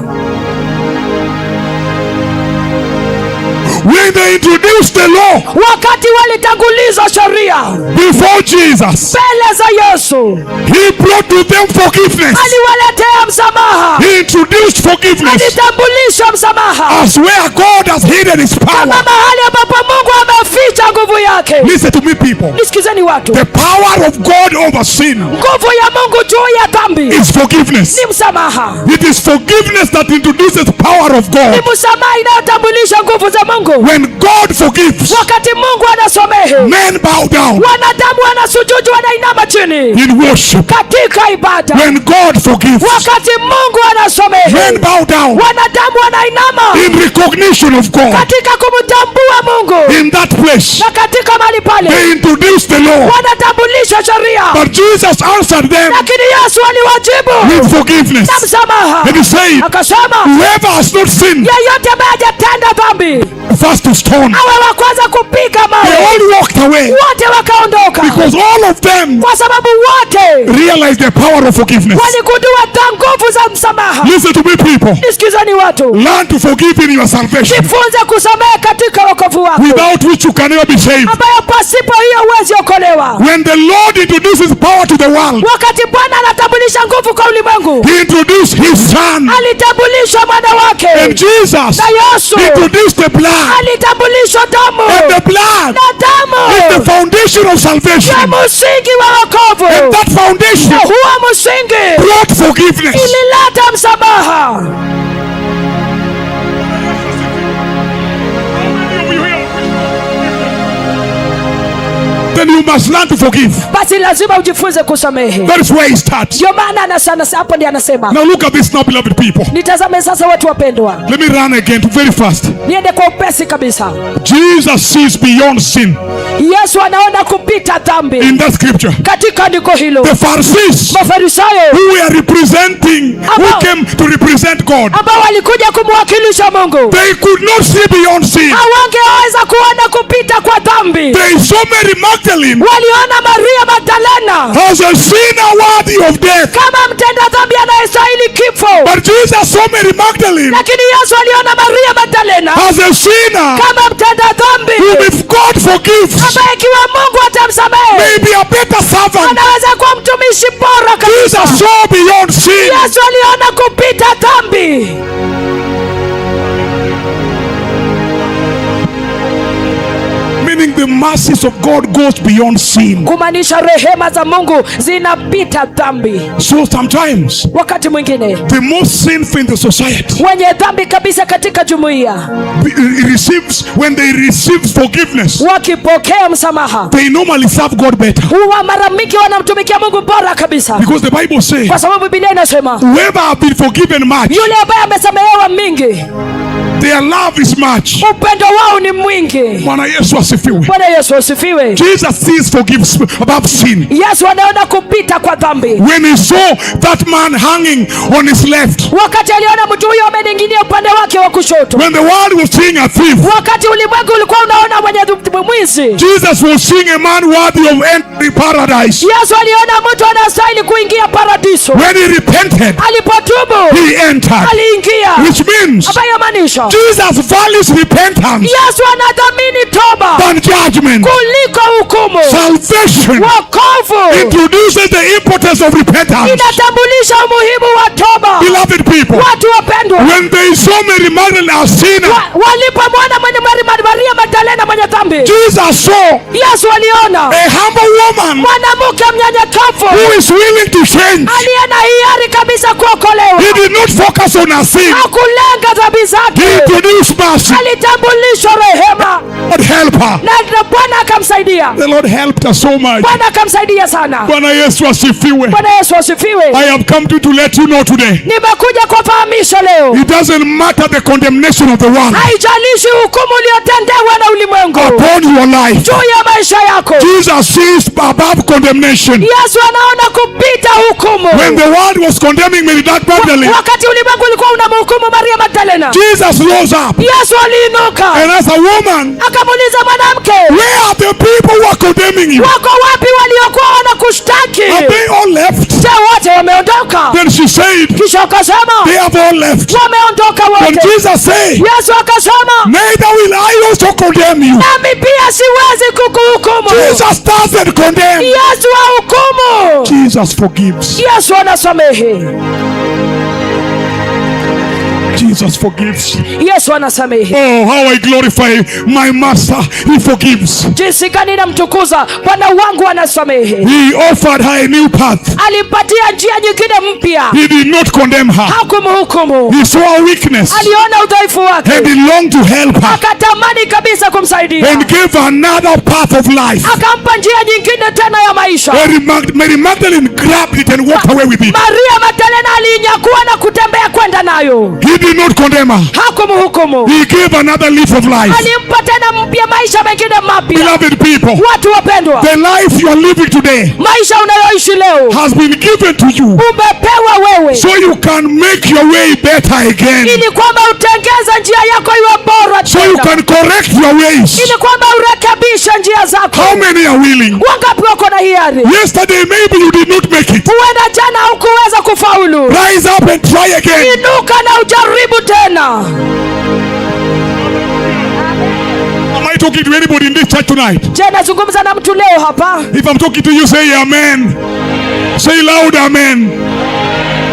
When they introduced the law Wakati walitanguliza sheria before Jesus, mbele za Yesu, he brought to them forgiveness. Aliwaletea msamaha. He introduced forgiveness Alitambulisha msamaha as where God has hidden his kama power. mahali ambapo Mungu ameficha nguvu yake. Listen to me, people. Nisikizeni watu, The power of God over sin nguvu ya Mungu juu ya dhambi is forgiveness. Ni msamaha. It is forgiveness that introduces power of Ni God. msamaha inayotambulisha nguvu za Mungu. When God forgives, Wakati Mungu anasamehe, men bow down wanadamu wanasujudu, wanainama chini in worship. Katika ibada. When God forgives, Wakati Mungu anasamehe, men bow down wanadamu wanainama in recognition of God. Katika kumtambua Mungu. In that place, Na katika mahali pale they introduced the law. Wanatambulisha sheria, But Jesus answered them lakini Yesu aliwajibu with forgiveness. Na msamaha. And he said, Akasema, "Whoever has not sinned, yeyote ambaye hajatenda dhambi first to stone." Awe wa kwanza kupiga They mawe. all walked away Wote wakaondoka because all of them kwa sababu wote realized the power of forgiveness. Waligundua nguvu za msamaha. Listen to me, people. Nisikizeni watu, Learn to forgive in your salvation, jifunze kusamehe katika wokovu wako, without which you can never be saved. Ambayo pasipo hiyo huwezi okolewa. When the Lord introduces power to the world, Wakati Bwana anatambulisha nguvu kwa ulimwengu, he introduced his son. Alitambulisha mwana wake. And Jesus Na Yesu introduced the blood. Alitambulisha damu. And the blood Na damu is the foundation of salvation. Ndio msingi wa wokovu. And that foundation Na huo msingi brought forgiveness. Ilileta msamaha. Then you must learn to forgive. Basi lazima ujifunze kusamehe. That is where he starts. Ndio maana hapo ndiye anasema. Now look at this now, beloved people. Nitazame sasa watu wapendwa. Let me run again very fast. Niende kwa upesi kabisa. Jesus sees beyond sin. Yesu anaona kupita dhambi. In that scripture. Katika andiko hilo. The Pharisees Mafarisayo who were representing, who came to represent God, ambao walikuja kumwakilisha Mungu, they could not see beyond sin. Hawangeweza kuona kupita kwa dhambi. They saw Mary Magdalene Waliona Maria Magdalena as a sinner worthy of death. Kama mtenda dhambi anayestahili kifo. But Jesus saw Mary Magdalene Lakini Yesu aliona Maria Magdalena as a sinner kama mtenda dhambi who, if God forgives, ambaye ikiwa Mungu atamsamehe may be a better servant. Anaweza kuwa mtumishi bora kabisa. Jesus saw beyond sin. Yesu aliona kupita dhambi. Meaning the mercies of God goes beyond sin. Kumaanisha rehema za Mungu zinapita dhambi. So sometimes wakati mwingine the most sinful in the society wenye dhambi kabisa katika jumuiya receives, when they receive forgiveness, wakipokea msamaha they normally serve God better. Huwa mara mingi wanamtumikia Mungu bora kabisa. Because the Bible says, kwa sababu Biblia inasema whoever have been forgiven much, yule ambaye amesamehewa mingi, their love is much. Upendo wao ni mwingi. Bwana Yesu asifiwe. Bwana Yesu asifiwe. Jesus sees forgives above sin. Yesu anaona kupita kwa dhambi. When he saw that man hanging on his left, wakati aliona mtu huyo ameninginia upande wake wa kushoto, when the world was seeing a thief, wakati ulimwengu ulikuwa unaona mwenye mwizi, Jesus was seeing a man worthy of entering paradise. Yesu aliona mtu anastahili kuingia paradiso. When he repented, alipotubu, he entered. Aliingia. Which means ambayo inamaanisha Jesus values repentance Yesu anathamini toba than judgment. Kuliko hukumu. Salvation Wokovu introduces the importance of repentance. Inatambulisha umuhimu wa toba. Beloved people, watu wapendwa, when they saw Mary Magdalene as sinner, walipomwona mwenye Maria Magdalena mwenye dhambi, Jesus saw Yesu aliona a humble woman mwanamke mnyenyekevu who is willing to change. Aliye na hiari kabisa kuokolewa. He did not focus on her sin. Hakulenga dhambi zake. He introduced mercy. Alitambulishwa rehema. God help her. Na Bwana akamsaidia. The Lord helped her so much. Bwana akamsaidia sana. Bwana Yesu asifiwe. Bwana Yesu asifiwe. I have come to let you know today. Nimekuja kufahamisha leo, It doesn't matter the condemnation of the world haijalishi hukumu uliotendewa na ulimwengu upon your life. juu ya maisha yako. Jesus sees above condemnation. Yesu anaona kupita hukumu. When the world was condemning Mary Magdalene, Wakati ulimwengu ulikuwa unamhukumu Maria Magdalena, Jesus rose up Yesu aliinuka and asked a woman, akamuuliza mwanamke, "Where are the people who are condemning you? Wako wapi waliokuwa wanakushtaki? Have they all left?" Je, wote wameondoka? Then she said, Kisha akasema, "They have all left." Wameondoka Then wote. Jesus said, Yesu akasema, "Neither will I also condemn you." Nami pia siwezi kukuhukumu. Jesus doesn't condemn. Yesu hahukumu. Jesus forgives. Yesu anasamehe. Jesus forgives. Yesu anasamehe. Oh, how I glorify my master. He forgives. Jinsi gani namtukuza Bwana wangu, anasamehe. He offered her a new path. Alimpatia njia nyingine mpya. He did not condemn her. Hakumhukumu. He saw her weakness Aliona udhaifu wake, and he longed to help her akatamani kabisa kumsaidia, and gave her another path of life. Akampa njia nyingine tena ya maisha. Mary Magdalene grabbed it and walked away with it. Maria Magdalena aliinyakua na kutembea kwenda nayo. He did not condemn her. Hakumhukumu. He gave another leaf of life. Alimpa tena mpya maisha mengine mapya. Beloved people, Watu wapendwa, the life you are living today maisha unayoishi leo has been given to you umepewa wewe so you can make your way better again. ili kwamba utengeze njia yako iwe bora So you tena, can correct your ways. Ili kwamba urekebishe njia zako. How many are willing? Wangapi wako na hiari? Yesterday, maybe you did not make it. Huenda jana hukuweza kufaulu. Rise up and try again. Inuka na ujaribu tena. Am I talking to anybody in this church tonight? Je, nazungumza na mtu leo hapa? If I'm talking to you, say amen. Say loud amen.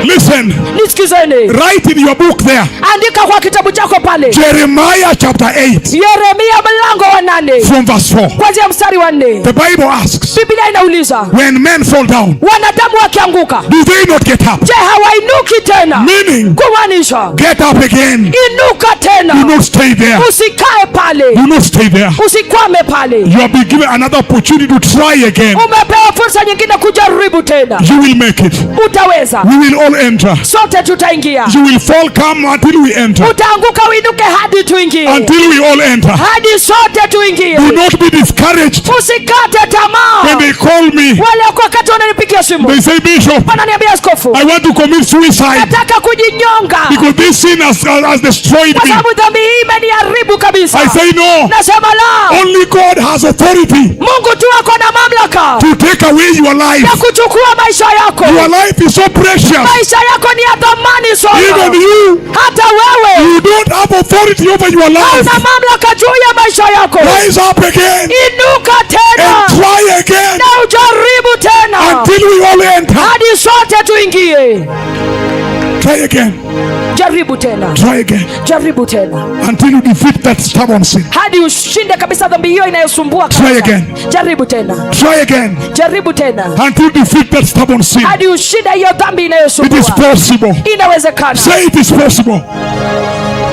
Listen, Nisikizeni, write in your book there, andika kwa kitabu chako pale, Jeremiah chapter 8 Yeremia mlango wa 8 from verse 4. kuanzia mstari wa 4. The Bible asks, Biblia inauliza, when men fall down, wanadamu wakianguka, do they not get up? Je, hawainuki tena? Meaning, Kumaanisha, get up again. Inuka tena, Do not stay there. Usikae pale, Do not stay there. Usikwame pale. You have been given another opportunity to try again. Umepewa fursa nyingine kujaribu tena. You will make it. Utaweza, We will all enter. Sote tutaingia. You will fall, come until we enter. Utaanguka uinuke hadi tuingie, Until we all enter. Hadi sote tuingie. Do not be discouraged Usikate tamaa. when they call me. Wale wakati wananipigia simu, They say, "Bishop, wananiambia, askofu, I want to commit suicide nataka kujinyonga because this sin has destroyed kwa me." sababu dhambi hii imeniharibu kabisa. I say, "No." Nasema la. Only God has authority Mungu tu ako na mamlaka to take away your life. Ya kuchukua maisha yako. Your life is so precious. Maisha yako ni ya thamani sana. Even you, Hata wewe you don't have authority over your life. Una mamlaka juu ya maisha yako. Rise up again Inuka tena and try again na ujaribu tena until we all enter. Hadi sote tuingie. Try again. Jaribu tena, Try again jaribu tena until you defeat that stubborn sin. Hadi ushinde kabisa dhambi hiyo inayosumbua Try kabisa. again. Jaribu tena, Try again jaribu tena until you defeat that stubborn sin. Hadi ushinde hiyo dhambi It is inayosumbua. Possible. Inawezekana. Say it is possible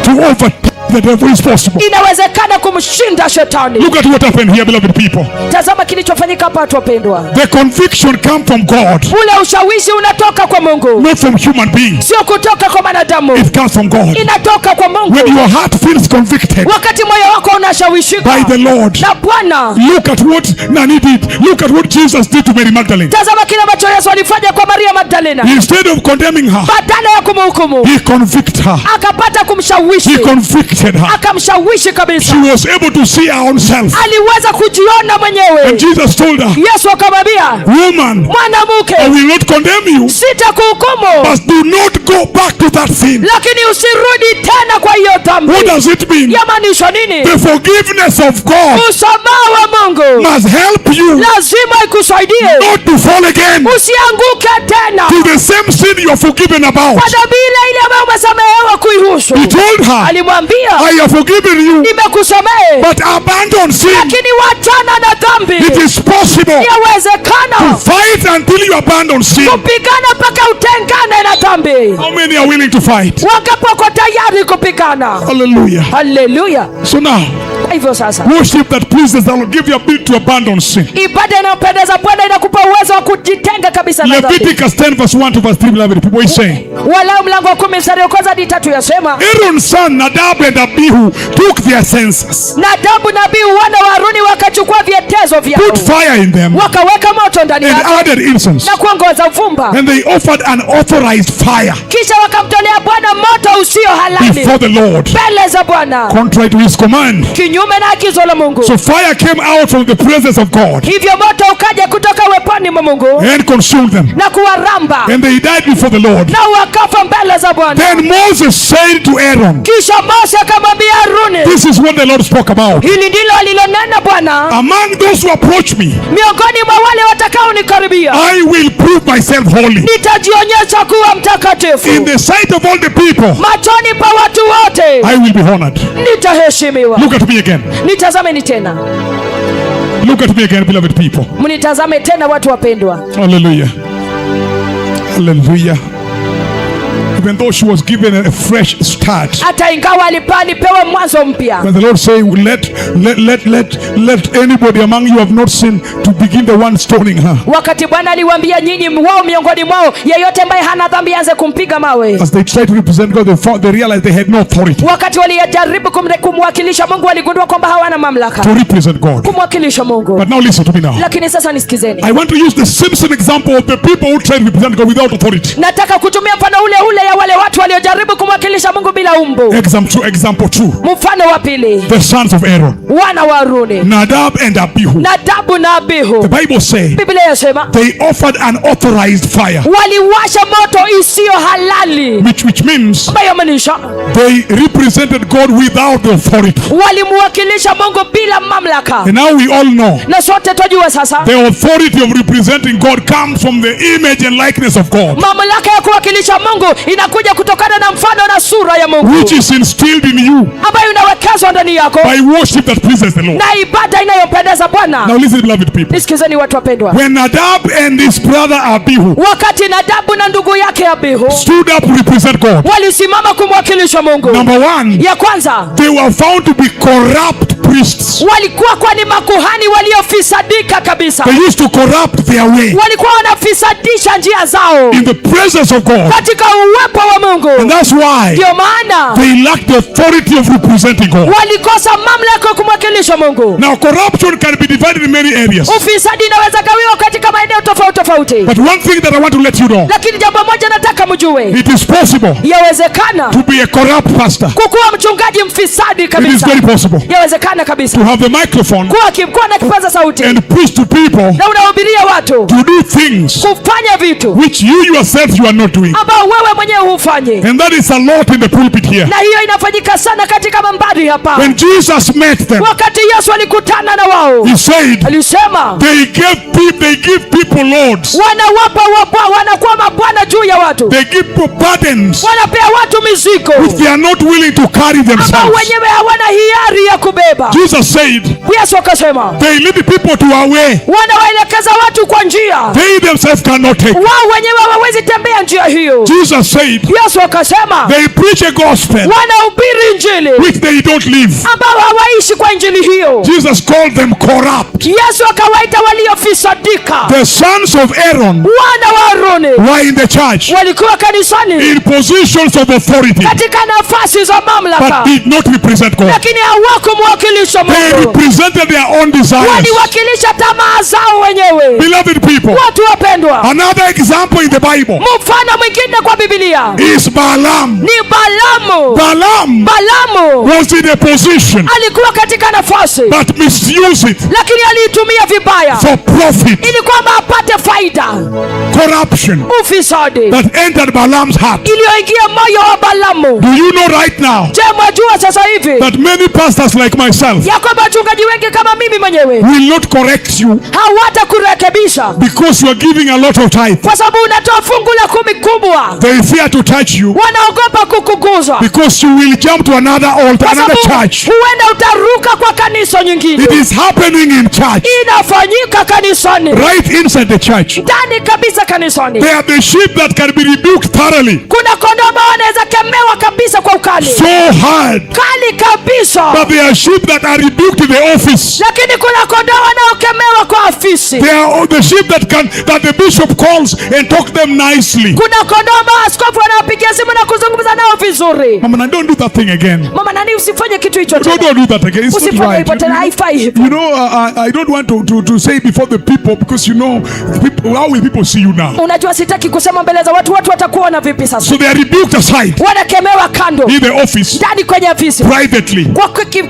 to overtake the devil is possible. Inawezekana kumshinda shetani. Look at what happened here, beloved people. Tazama kilichofanyika hapa, watu wapendwa. The conviction come from God, Ule ushawishi unatoka kwa Mungu, not from human beings. Sio kutoka kwa wanadamu. It comes from God. Inatoka kwa Mungu. When your heart feels convicted Wakati moyo wako unashawishika by the Lord, na Bwana, look at what Nani did. Look at what Jesus did to Mary Magdalene. Tazama kile ambacho Yesu alifanya kwa Maria Magdalena. Instead of condemning her, Badala ya kumhukumu, he convicted her. Akapata kumshawishi, He convicted her. Akamshawishi kabisa. She was able to see her own self. Aliweza kujiona mwenyewe. And Jesus told her, Yesu akamwambia, "Woman, mwanamke, I will not condemn you, sitakuhukumu, but do not go back to that sin." Lakini usirudi tena kwa hiyo dhambi. What does it mean? Yamaanisha nini? The forgiveness of God Msamaha wa Mungu must help you lazima ikusaidie not to fall again usianguke tena to the same sin you are forgiven about. Kwa dhambi ile ile ambayo umesamehewa kuihusu. He told her, Alimwambia, "I have forgiven you, nimekusamehe, but abandon sin." Lakini wachana na dhambi. It is possible Yawezekana to fight until you are abandon sin. Kupigana mpaka utengane na dhambi. How many are willing to fight? Wangapi wako tayari kupigana? Hallelujah. Haleluya! So now, Kwa hivyo sasa, worship that pleases the Lord give you ability to abandon sin. Ibada inayopendeza Bwana inakupa uwezo wa kujitenga kabisa na dhambi. Leviticus 10 verse 1 to verse 3, beloved people, is saying, Walawi mlango wa 10 mstari wa kwanza hadi tatu yasema, Aaron's son Nadab and Abihu took their censers, Nadabu na Abihu wana wa Haruni wakachukua vyetezo vyao, put fire in them, wakaweka moto ndani and yake added incense. Na kuongeza uvumba, And they offered unauthorized fire kisha wakamtolea Bwana moto usio halali before the Lord, mbele za Bwana, contrary to his command. Kinyume na agizo la Mungu. So fire came out from the presence of God Hivyo moto ukaja kutoka uweponi mwa Mungu and consumed them. Na kuwaramba, And they died before the Lord. Na wakafa mbele za Bwana. Then Moses said to Aaron, Kisha Mose akamwambia Haruni, "This is what the Lord spoke about. Hili ndilo alilonena Bwana, Among those who approach me, miongoni mwa wale watakaonikaribia I will prove myself holy. Nitajionyesha kuwa mtakatifu. In the sight of all the people, Machoni pa watu wote I will be honored." nitaheshimiwa. Look at me again. Nitazameni tena. Look at me again, beloved people. Mnitazame tena, watu wapendwa. Hallelujah. Hallelujah. Even though she was given a fresh start, Hata ingawa alipewa mwanzo mpya, when the Lord say, Let anybody among you have not sinned to begin the one stoning her." Wakati Bwana aliwaambia nyinyi wao miongoni mwao yeyote ambaye hana dhambi anze kumpiga mawe, As they tried to represent God, they realized they had no authority wakati walijaribu kumwakilisha Mungu waligundua kwamba hawana mamlaka to represent God. Kumwakilisha Mungu. But now listen to me now. Lakini sasa nisikizeni. I want to use the same example of the people who try to represent God without authority. Nataka kutumia mfano ule ule ya wale watu waliojaribu kumwakilisha Mungu bila umbu. Example two. Mfano wa pili, The sons of Aaron, wana wa Haruni, Nadab and Abihu. Nadabu na Abihu. The Bible says Biblia yasema they offered unauthorized fire, waliwasha moto isiyo halali, which means ambayo maanisha they represented God without the authority. Walimwakilisha Mungu bila mamlaka. And now we all know Na sote twajua sasa the authority of representing God comes from the image and likeness of God, mamlaka ya kuwakilisha Mungu inakuja kutokana na mfano na sura ya Mungu, which is instilled in you ambayo inawekezwa ndani yako by worship that pleases the Lord. Na ibada inayompendeza Bwana. Now listen, beloved people. Nisikizeni watu wapendwa, When Nadab and his brother Abihu wakati Nadabu na ndugu yake Abihu stood up to represent God, walisimama kumwakilisha Mungu, number one, ya kwanza, they were found to be corrupt priests. Walikuwa kwa ni makuhani waliofisadika kabisa. They used to corrupt their way Walikuwa wanafisadisha njia zao in the presence of God. Katika uwepo wa Mungu. And that's why Ndio maana they lacked the authority of representing God. Walikosa mamlaka ya kumwakilisha Mungu. Now, corruption can be divided in many areas. Ufisadi inaweza gawiwa katika maeneo tofauti tofauti, But one thing that I want to let you know, lakini jambo moja nataka mjue, it is possible yawezekana to be a corrupt pastor. kukuwa mchungaji mfisadi It is kabisa. very possible Yawezekana kabisa to have the microphone kuwa na kipaza sauti and preach to people na unahubiria watu to do things kufanya vitu which you yourself you are not doing. Ambao wewe mwenyewe hufanyi, And that is a lot in the pulpit here. Na hiyo inafanyika sana katika mambari hapa. When Jesus met them, Wakati Yesu alikutana na wao, he said, alisema they give people loads. Wanawapa wanakuwa mabwana juu ya watu, They give people burdens wanapea watu mizigo which they are not willing to carry ambao themselves. Wenyewe hawana hiari ya kubeba. Jesus said, Yesu akasema they lead people to a way wanawaelekeza watu kwa njia they themselves cannot take. Wao wenyewe hawawezi tembea njia hiyo. Jesus said, Yesu akasema they preach a gospel wanahubiri injili which they don't live. Ambao hawaishi kwa injili hiyo. Jesus called them corrupt. Yesu akawaita waliofisadika. The sons of Aaron Wana wa Haruni were in the church walikuwa kanisani in positions of authority, katika nafasi za mamlaka, but did not represent God. Lakini hawakumwakilisha They Mungu. represented their own desires. Waliwakilisha tamaa zao wenyewe. Beloved people, Watu wapendwa, another example in the Bible mfano mwingine kwa Biblia is Balaam. Ni Balamu. Balaam Balamu was in a position alikuwa katika nafasi, but misused it lakini aliitumia vibaya for profit. Ili kwamba apate faida. Corruption Ufisadi that entered Balaam's heart. Iliyoingia moyo wa Balamu. Do you know right now Je, mwajua sasa hivi that many pastors like myself ya kwamba wachungaji wengi kama mimi mwenyewe will not correct you hawatakurekebisha because you are giving a lot of tithe? Kwa sababu unatoa fungu la kumi kubwa? They fear to touch you Wanaogopa kukuguza because you will jump to another altar, kwa another sababu church. Huenda utaruka kwa kanisa nyingine. It is happening in church, Inafanyika kanisani, right inside the church. Ndani kabisa kanisani. They are the sheep that can be rebuked thoroughly. Kuna kondoo ambao wanaweza kemewa kabisa kwa ukali, So hard. kali kabisa, But there are sheep that are rebuked in the office. Lakini kuna kondoo wanaokemewa kwa afisi. They are all the sheep that the bishop calls and talk them nicely. Kuna kondoo ambao askofu anawapigia simu na kuzungumza nao vizuri. Mama, now don't do that thing again. Mama nani, usifanye kitu hicho Don't, tena, don't do that again. It's not usifanye right. hivyo tena, haifai hivyo. I don't want to say before the people because people, how will people see you now? Unajua, sitaki kusema mbele za watu, watu watakuona vipi sasa? So they are rebuked aside Wanakemewa kando, in the office ndani kwenye afisi privately.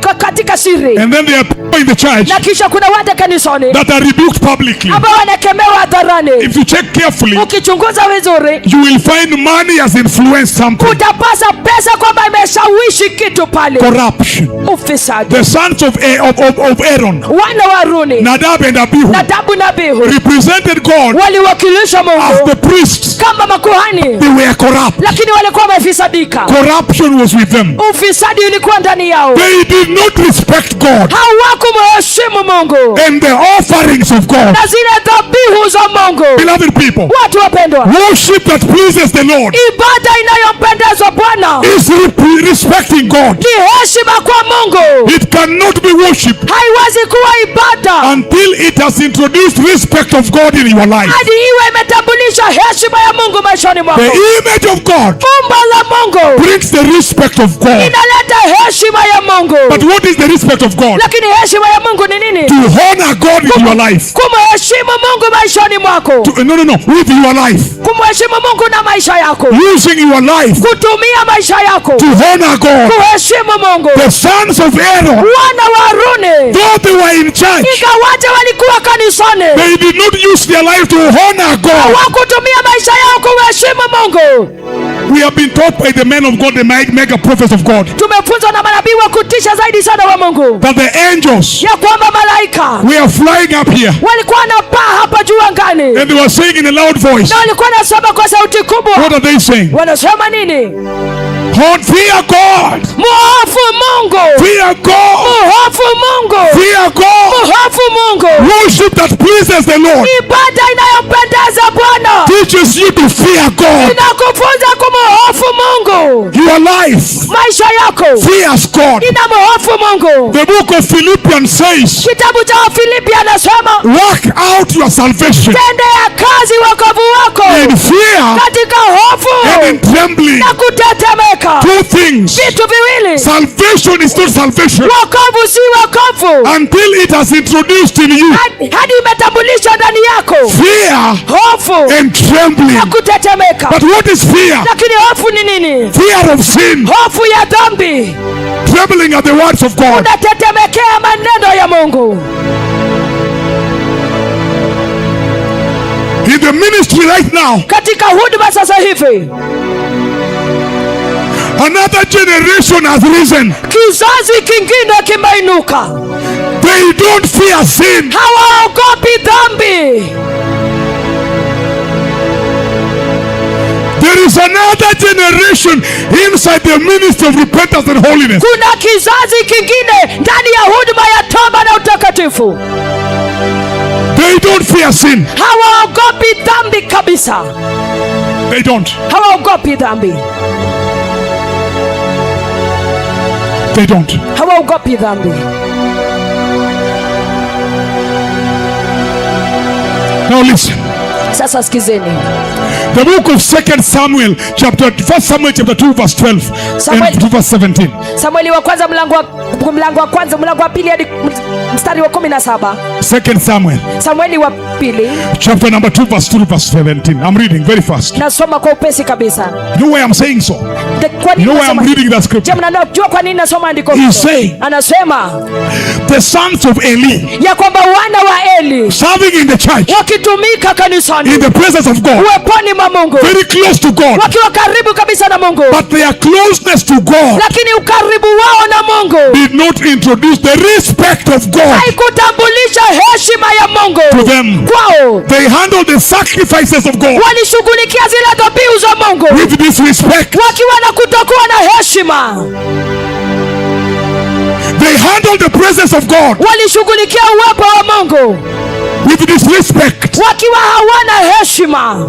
kwa katika siri, And then there are people in the church na kisha kuna watu kanisani that are rebuked publicly. Ambao wanakemewa hadharani. If you check carefully, Ukichunguza vizuri, you will find money has influenced something. Utapata pesa kwamba imeshawishi kitu pale. Corruption. Ufisadi. The sons of Aaron, Wana wa Haruni, Nadab and Abihu, Nadabu na Abihu, represented God waliwakilisha as Mungu the priests. Kama makuhani, They were corrupt. Lakini walikuwa wamefisadika. Corruption was with them. Ufisadi ulikuwa ndani yao. They did not respect God Hawakumheshimu Mungu and the offerings of God. Na zile dhabihu za Mungu. Beloved people, Watu wapendwa, worship that pleases the Lord ibada inayompendeza Bwana is respecting God. Ni heshima kwa Mungu. It cannot be worship Haiwezi kuwa ibada until it has introduced respect of God in your life. Hadi iwe imetambulisha heshima ya Mungu maishani mwako. The image of God Umbo la Mungu brings the respect of God. Inaleta heshima ya Mungu. But what is the respect of God? Lakini heshima ya Mungu ni nini? To honor God in your life. Kumheshimu Mungu maishani mwako. No. With your life. Kumheshimu Mungu na maisha yako. Using your life Kutumia maisha yako to honor God. Kuheshimu Mungu. The sons of Aaron, Wana wa Haruni, though they were in church, ingawaje walikuwa kanisani, they did not use their life to honor God. Hawakutumia maisha yao kumheshimu Mungu. We have been taught by the men of God, the mega prophets of God, Tumefunzwa na manabii wa kutisha zaidi sana wa Mungu that the angels ya kwamba malaika were flying up here walikuwa wanapaa hapa juu angani and they were saying in a loud voice. Na walikuwa wanasema kwa sauti kubwa. What are they saying? Wanasema nini? God, fear God. Muhofu Mungu, Fear God. Muhofu Mungu, Fear God. Muhofu Mungu. Worship that pleases the Lord Ibada inayompendeza Bwana teaches you to fear God. Inakufunza kumhofu Mungu. Your life Maisha yako fears God. inamhofu Mungu. The book of Philippians says, Kitabu cha Wafilipi anasema, work out your salvation tendea kazi wokovu wako in fear katika hofu and in trembling. Na kutetemeka. Two things. Vitu viwili. Salvation is not salvation Wokovu si wokovu until it has introduced in you hadi imetambulishwa ndani yako fear hofu and trembling. Na kutetemeka. But what is fear? Lakini hofu ni nini? Fear of sin, Hofu ya dhambi, trembling at the words of God. Unatetemekea maneno ya Mungu. In the ministry right now, Katika huduma sasa hivi, another generation has risen. Kizazi kingine kimeinuka. They don't fear sin. Hawaogopi dhambi. There is another generation inside the ministry of repentance and holiness. Kuna kizazi kingine ndani ya huduma ya toba na utakatifu. They don't fear sin. Hawaogopi dhambi kabisa. They don't. Hawaogopi dhambi. They don't. Hawaogopi dhambi. Now listen. Sasa sikizeni. The book of Second Samuel, chapter First Samuel chapter 2, verse 12 and to verse 17. Samueli wa kwanza mlango wa kwanza mlango wa pili hadi mstari wa 17. Second Samuel Samueli wa pili chapter number 2, verse 2 to verse 17. I'm reading very fast. Nasoma kwa upesi kabisa. You know why I'm saying so? Kwa nini You know why I'm nasoma- reading that scripture? Je, mnajua kwa nini nasoma andiko He's hilo? saying- Anasema The sons of Eli ya kwamba wana wa Eli serving in the church wakitumika kanisani in the presence of God, uweponi mwa Mungu very close to God, wakiwa karibu kabisa na Mungu, but their closeness to God lakini ukaribu wao na Mungu did not introduce the respect of God haikutambulisha heshima ya Mungu to them. Kwao. They handled the sacrifices of God Walishughulikia zile dhabihu za Mungu with disrespect. Wakiwa na kutokuwa na heshima. They handled the presence of God Walishughulikia uwepo wa Mungu With disrespect. Wakiwa hawana heshima.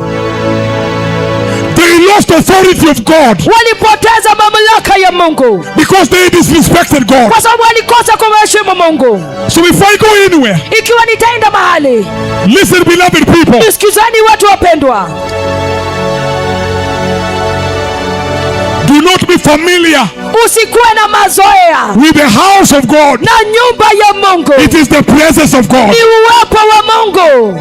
They lost authority of God Walipoteza mamlaka ya Mungu because they disrespected God. Kwa sababu walikosa kumheshimu Mungu. So before I go anywhere, Ikiwa nitaenda mahali, listen, beloved people. Nisikizeni watu wapendwa. Do not be familiar Usikuwe na mazoea with the house of God. Na nyumba ya Mungu. It is the presence of God. Ni uwepo wa Mungu.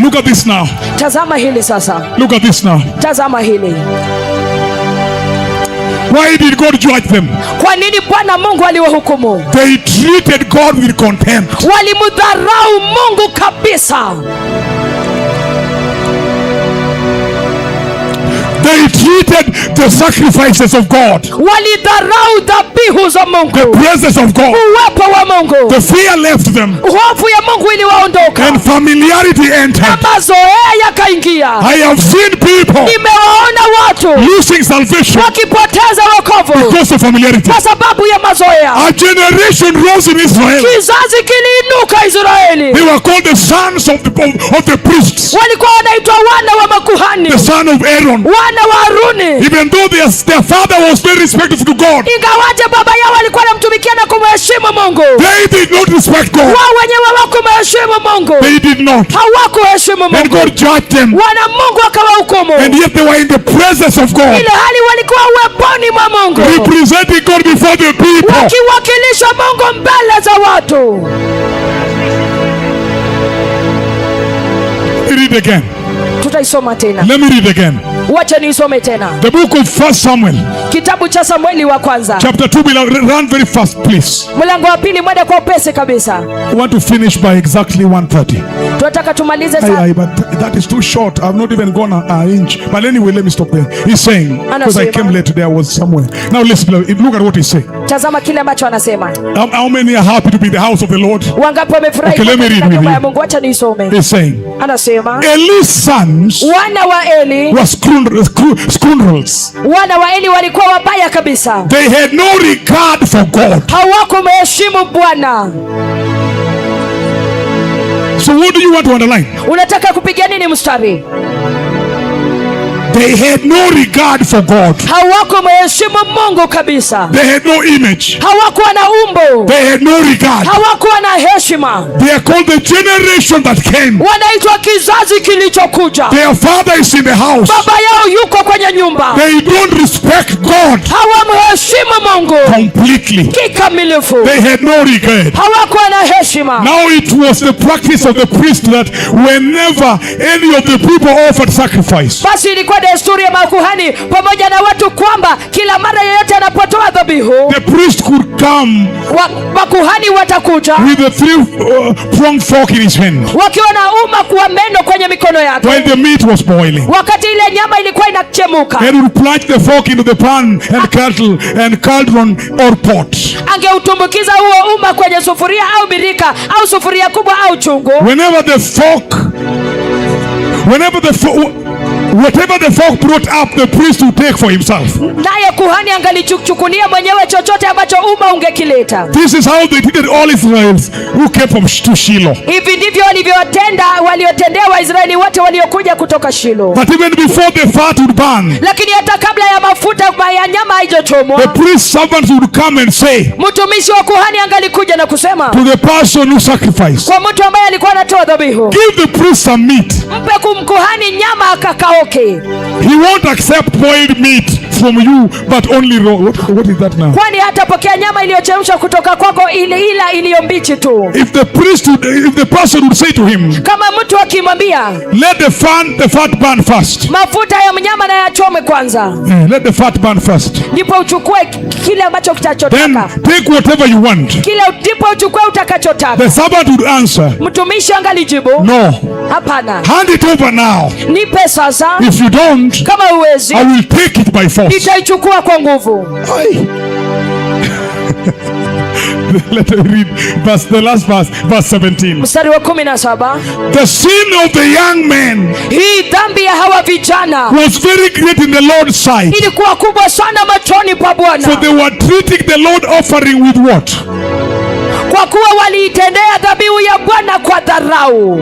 Look at this now. Tazama hili sasa. Look at this now. Tazama hili. Why did God judge them? Kwa nini Bwana Mungu aliwahukumu? They treated God with contempt. Walimdharau Mungu kabisa. They treated the sacrifices of God, Walidharau dhabihu za the Mungu, presence of God. Uwepo wa Mungu. The fear left them Hofu ya Mungu iliwaondoka and familiarity entered. Na mazoea yakaingia. I have seen people Nimewaona watu losing salvation wakipoteza wokovu because of familiarity. Kwa sababu ya mazoea. A generation rose in Israel. Kizazi kiliinuka Israeli. They were called the sons of the priests, Walikuwa wanaitwa wana wa makuhani, the son of Aaron. Wana wa Haruni. Even though their father was very respectful to God, Ingawaje baba yao alikuwa anamtumikia na kumheshimu Mungu, they did not respect God. Wao wenyewe hawakumheshimu Mungu. They did not. Hawakuheshimu And Mungu. God judged them. Wana Mungu akawahukumu. And yet they were in the presence of God, Ile hali walikuwa uweponi mwa Mungu, representing God before the people. Wakiwakilisha Mungu mbele za watu. Read again. Tutaisoma tena. Let me read again. Wacha niisome tena. The book of First Samuel, Kitabu cha Samueli wa kwanza chapter 2. Beloved, run very fast, please. Mlango wa pili, mwende kwa upesi kabisa. We want to finish by exactly 1:30. Tunataka tumalize Aye, saa aye, but that is too short. I've not even gone an inch. But anyway, let me stop there. He's saying, because I Anasema. Came late today, I was somewhere. Now listen, beloved, look at what he's saying. Tazama kile ambacho anasema. How many are happy to be in the house of the Lord? Wangapi wamefurahi Okay, let me katika read with nyumba you. ya Mungu? Wacha niisome. He's saying, Anasema Eli's sons wana wa Eli, were scoundrels. Wana wa Eli walikuwa wabaya kabisa, They had no regard for God. Hawakumheshimu Bwana. So what do you want to underline? Unataka kupiga nini mstari? They had no regard for God. Hawakumheshimu Mungu kabisa. They had no image. Hawakuwa na umbo. They had no regard. Hawakuwa na heshima. They are called the generation that came. Wanaitwa kizazi kilichokuja. Their father is in the house. Baba yao yuko kwenye nyumba. They don't respect God Hawamheshimu Mungu completely. Kikamilifu. They had no regard. Hawakuwa na heshima. Now it was the practice of the priest that whenever any of the people offered sacrifice, Basi ilikuwa desturi ya makuhani pamoja na watu kwamba kila mara yeyote anapotoa dhabihu, the priest could come wa, makuhani watakuja with the three pronged fork in his hand wakiwa na uma kwa meno kwenye mikono yake while the meat was boiling. Wakati ile nyama ilikuwa inachemuka. And would plunge the fork into the pan and kettle and cauldron or pot. Angeutumbukiza huo uma kwenye sufuria au birika au sufuria kubwa au chungu. Whenever the fork, whatever the fork brought up, the priest would take for himself. Naye kuhani angalichukulia mwenyewe chochote ambacho uma ungekileta. This is how they treated all Israels who came from to Shiloh. Hivi ndivyo walivyowatenda waliotendea Waisraeli wote waliokuja kutoka Shilo. But even before the fat would burn, Lakini hata kabla ya mafuta ya nyama haijachomwa, the priest's servants would come and say mtumishi wa kuhani angalikuja na kusema to the person who sacrificed, kwa mtu ambaye alikuwa anatoa dhabihu, "Give the priest some meat. Mpe kumkuhani nyama akakaoke. He won't accept boiled meat from you, but only raw." What is that now? Kwani hatapokea nyama iliyochemshwa kutoka kwako ile ila iliyo mbichi tu. If the person would say to him, Kama mtu akimwambia, "Let the fat burn first." Mafuta ya mnyama na yachome kwanza, Let the fat burn first. Ndipo uchukue kile ambacho Then kitachotaka, take whatever you want. Kile ndipo uchukue utakachotaka. The servant would answer, Mtumishi angalijibu, "No. Hapana. Hand it over now. Nipe sasa. If you don't, Kama huwezi, I will take it by force." Nitaichukua kwa nguvu. Aye. Let me read verse, the last verse, verse 17. Mstari wa 17. The sin of the young men Hii dhambi ya hawa vijana was very great in the Lord's sight. Ilikuwa kubwa sana machoni pa For Bwana, they were treating the Lord offering with what? Kwa kuwa waliitendea dhabihu ya Bwana kwa dharau.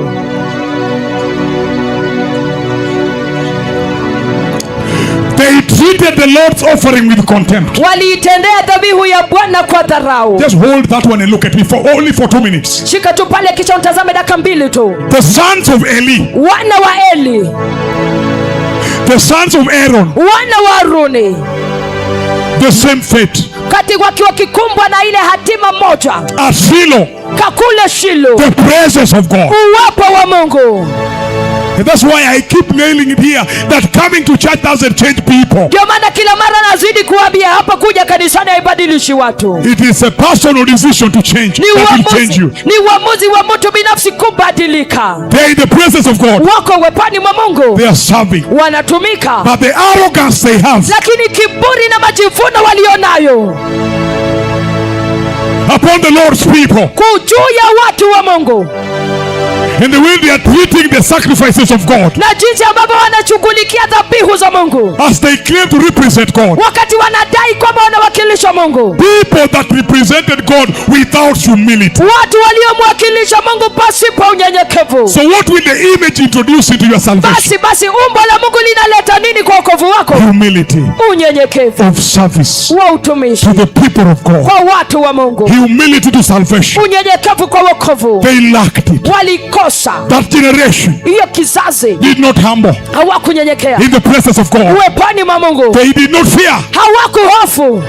They treated the Lord's offering with contempt. Waliitendea dhabihu ya Bwana kwa dharau. Just hold that one and look at me for only for 2 minutes. Shika tu pale kisha utazame dakika 2 tu. The sons of Eli, Wana wa Eli, the sons of Aaron, wana wa Haruni, the same fate. Kati wakiwa kikumbwa na ile hatima moja. At Shiloh, Kakule Shilo, the presence of God. Uwepo wa Mungu. And that's why I keep nailing it here that coming to church doesn't change people. Ndio maana kila mara nazidi kuambia hapa, kuja kanisani haibadilishi watu. It is a personal decision to change Ni that will change uamuzi, you. Ni uamuzi wa mtu binafsi kubadilika. They are in the presence of God. Wako uweponi mwa Mungu, They are serving. Wanatumika, But the arrogance they have lakini kiburi na majivuno walionayo upon the Lord's people juu ya watu wa Mungu and the way they are treating the sacrifices of God na jinsi ambavyo wanashughulikia dhabihu za Mungu as they claim to represent God. Wakati wanadai kwamba wanawakilisha Mungu. People that represented God without humility. Watu waliomwakilisha Mungu pasipo unyenyekevu. So what will the image introduce into your salvation? Basi umbo la Mungu linaleta nini kwa wokovu wako? Humility Unyenyekevu of service wa utumishi to the people of God. Kwa watu wa Mungu. Humility to salvation. Unyenyekevu kwa wokovu. They lacked it. Walikosa. That generation Hiyo kizazi did not humble hawakunyenyekea in the presence of God. Uweponi mwa Mungu. They did not fear. Hawakuhofu.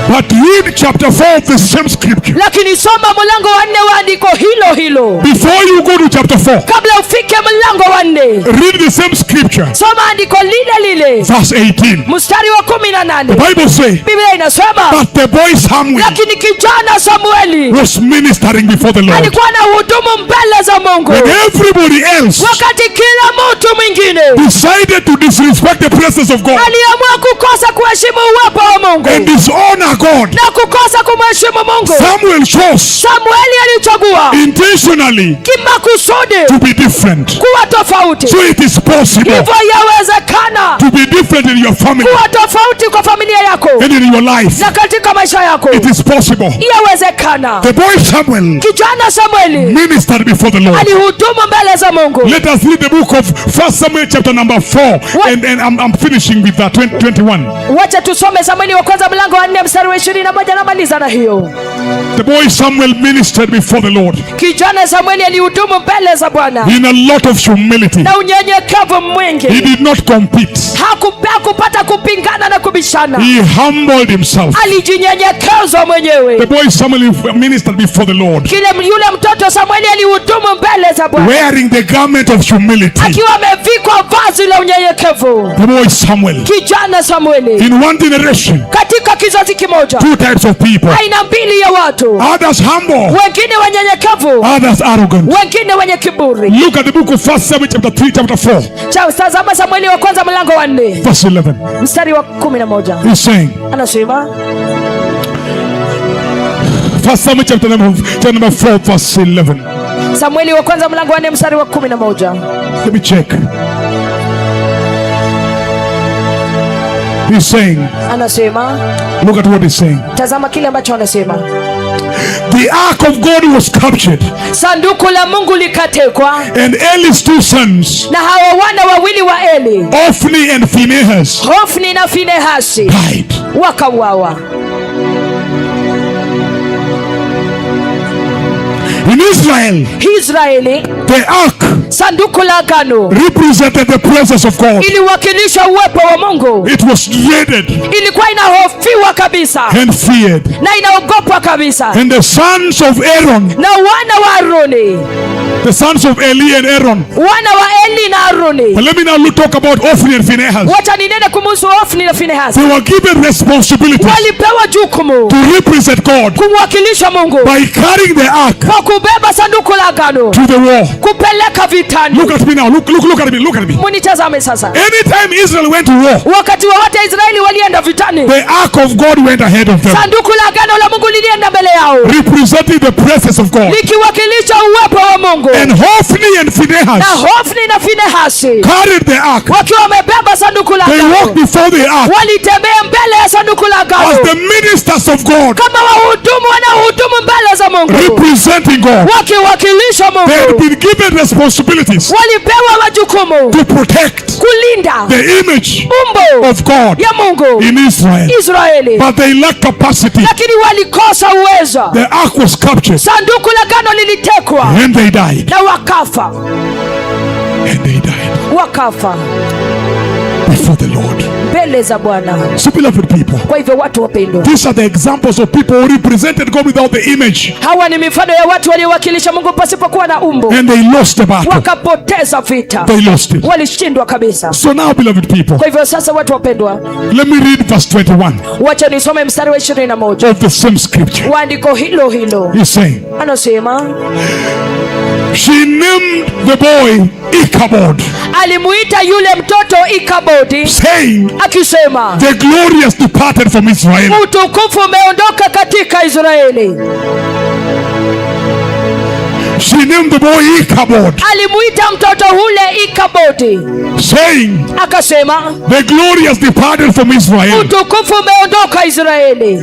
But read chapter 4 of the same scripture. Lakini soma mlango wa nne wa andiko hilo hilo. Before you go to chapter 4, Kabla ufike mlango wa nne, read the same scripture, soma andiko lile lile, verse 18. Mstari wa 18. The Bible says, Biblia inasema, but the boy Samuel lakini kijana Samueli was ministering before the Lord. Alikuwa na hudumu mbele za Mungu, When everybody else wakati kila mtu mwingine decided to disrespect the presence of God aliamua kukosa kuheshimu uwepo wa Mungu and dishonor God, na kukosa kumheshimu Mungu, Samuel chose Samueli alichagua intentionally kimakusudi to be different. Kuwa tofauti. So it is possible Hivyo yawezekana to be different in your family kuwa tofauti kwa familia yako and in your life. Na katika maisha yako. It is possible. Yawezekana. The boy Samuel Kijana Samueli ministered before the Lord. Alihudumu mbele za Mungu. Let us read the book of First Samuel chapter number 4. What? And I'm finishing with that 20, 21. Wacha tusome Samueli wa kwanza mlango wa 4 mstari wa 21, namaliza na hiyo. The boy Samuel ministered before the Lord Kijana Samueli alihudumu mbele za Bwana in a lot of humility. Na unyenyekevu mwingi. He did not compete. Hakupata kupingana na kubishana. He humbled himself. Alijinyenyekeza mwenyewe. The boy Samuel ministered before the Lord, Kile yule mtoto Samueli alihudumu mbele za Bwana wearing the garment of humility. Akiwa amevikwa vazi la unyenyekevu. The boy Samuel. Kijana Samueli, In one generation, katika kizazi kimoja, two types of people. Aina mbili ya watu, Others humble, wengine wanyenyekevu, others arrogant. Wengine wenye kiburi. Look at the book of First Samuel chapter 3, chapter 4, Tazama Samueli wa kwanza mlango wa 4 verse 11. Mstari wa 11. He's saying, Anasema, First Samuel chapter number 4, verse 11. Samueli wa kwanza mlango wa 4 mstari wa 11. Let me check. He's saying, Anasema, look at what he's saying. Tazama kile ambacho anasema. The ark of God was captured, Sanduku la Mungu likatekwa, and Eli's two sons, na hawa wana wawili wa Eli, Hophni and Phinehas, Hofni na Finehasi, died. Wakauawa. In Israel, Israeli, the ark sanduku la agano represented the presence of God. Iliwakilisha uwepo wa Mungu. It was dreaded Ilikuwa inahofiwa kabisa and feared. Na inaogopwa kabisa. And the sons of Aaron Na wana wa Aroni The sons of Eli and Aaron. Wana wa Eli na Aroni. But let me now talk about Hophni and Phinehas. Wacha ninene kumuhusu Hofni na Finehasi. They were given responsibilities Walipewa jukumu to represent God kumwakilisha Mungu by carrying the ark kwa kubeba sanduku la agano to the war. kupeleka vitani. Look at me now. Look, look, look at me. Look at me. Munitazame sasa. Anytime Israel went to war, Wakati wowote Israeli walienda vitani, the ark of God went ahead of them, sanduku la agano la Mungu lilienda mbele yao representing the presence of God. likiwakilisha uwepo wa Mungu. And Hophni and Na Phinehas Hofni na Finehasi carried the ark. wakiwa wamebeba sanduku la They walked agano, before the ark walitembea mbele ya sanduku la as agano the ministers of God, kama wahudumu wanaohudumu mbele za Mungu, representing God. wakiwakilisha They had Mungu. been given responsibilities Walipewa majukumu to protect kulinda the image umbo of God ya Mungu in Israel. Israeli, But they lacked capacity. lakini walikosa uwezo. The ark was captured Sanduku la agano lilitekwa and they died. na wakafa, And they died wakafa before the Lord. mbele za Bwana. So, beloved people, Kwa hivyo watu wapendwa, these are the examples of people who represented God without the image hawa ni mifano ya watu waliowakilisha Mungu pasipokuwa na umbo, and they lost the battle. wakapoteza vita, They lost it. walishindwa kabisa. So now, beloved people, Kwa hivyo sasa, watu wapendwa, let me read verse 21 wacha nisome mstari wa 21 of the same scripture. wa andiko hilo hilo. He's saying, Anasema She named the boy Ichabod, alimuita yule mtoto Ikabodi saying, akisema, The glory has departed from Israel. utukufu umeondoka katika Israeli. She named the boy Ichabod, Alimuita mtoto hule Ikabodi saying, akasema, The glory has departed from Israel utukufu umeondoka Israeli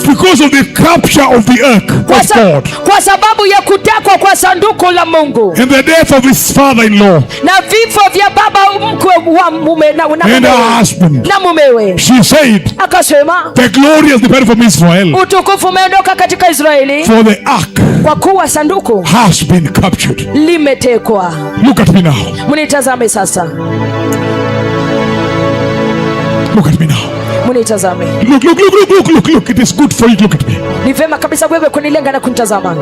because of the capture of the ark kwa, of God kwa sababu ya kutekwa kwa sanduku la Mungu and the death of his father-in-law na vifo vya baba mkwe wa mume na and her mumewe, husband. na mumewe. She said, Akasema The glory has departed from Israel, utukufu umeondoka katika Israeli for the ark kwa kuwa sanduku has been captured. limetekwa. Look at me now. Mnitazame sasa, Look at me now. mnitazame. Look, look, look, look, look, look, look. It is good for you. Look at me. Ni vema kabisa wewe kunilenga na kunitazama.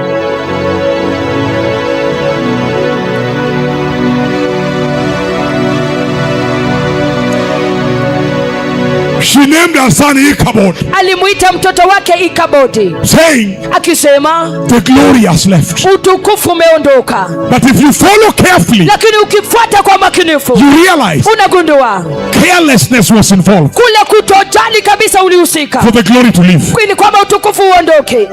She named her son Ichabod, Alimuita mtoto wake Ikabodi saying, akisema The glory has left. utukufu umeondoka. But if you follow carefully, Lakini ukifuata kwa makinifu you realize unagundua carelessness was involved kule kutojali kabisa ulihusika for the glory to leave. ili kwamba utukufu uondoke.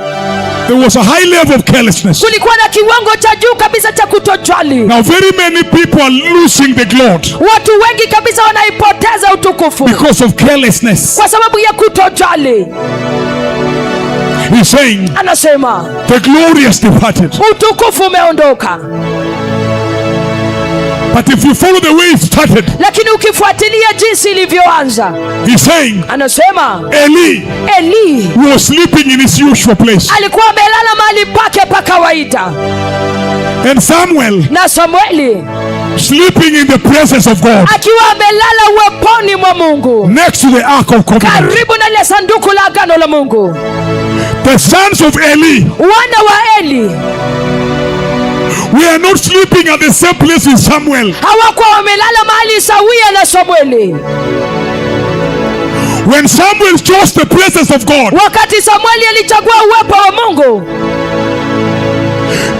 There was a high level of carelessness. Kulikuwa na kiwango cha juu kabisa cha kutojali. Now, very many people are losing the glory Watu wengi kabisa wanaipoteza utukufu because of carelessness. kwa sababu ya kutojali. He's saying, Anasema The glory has departed. utukufu umeondoka, But if you follow the way it started, lakini ukifuatilia jinsi ilivyoanza, he's saying, anasema Eli Eli was sleeping in his usual place, alikuwa amelala mahali pake pa kawaida, and Samuel na Samueli sleeping in the presence of God akiwa amelala uweponi mwa Mungu next to the Ark of Covenant. karibu na lile sanduku la agano la Mungu. The sons of Eli Wana wa Eli were not sleeping at the same place with Samuel. hawakuwa wamelala mahali sawia na Samueli. When Samuel chose the presence of God, Wakati Samueli alichagua uwepo wa Mungu,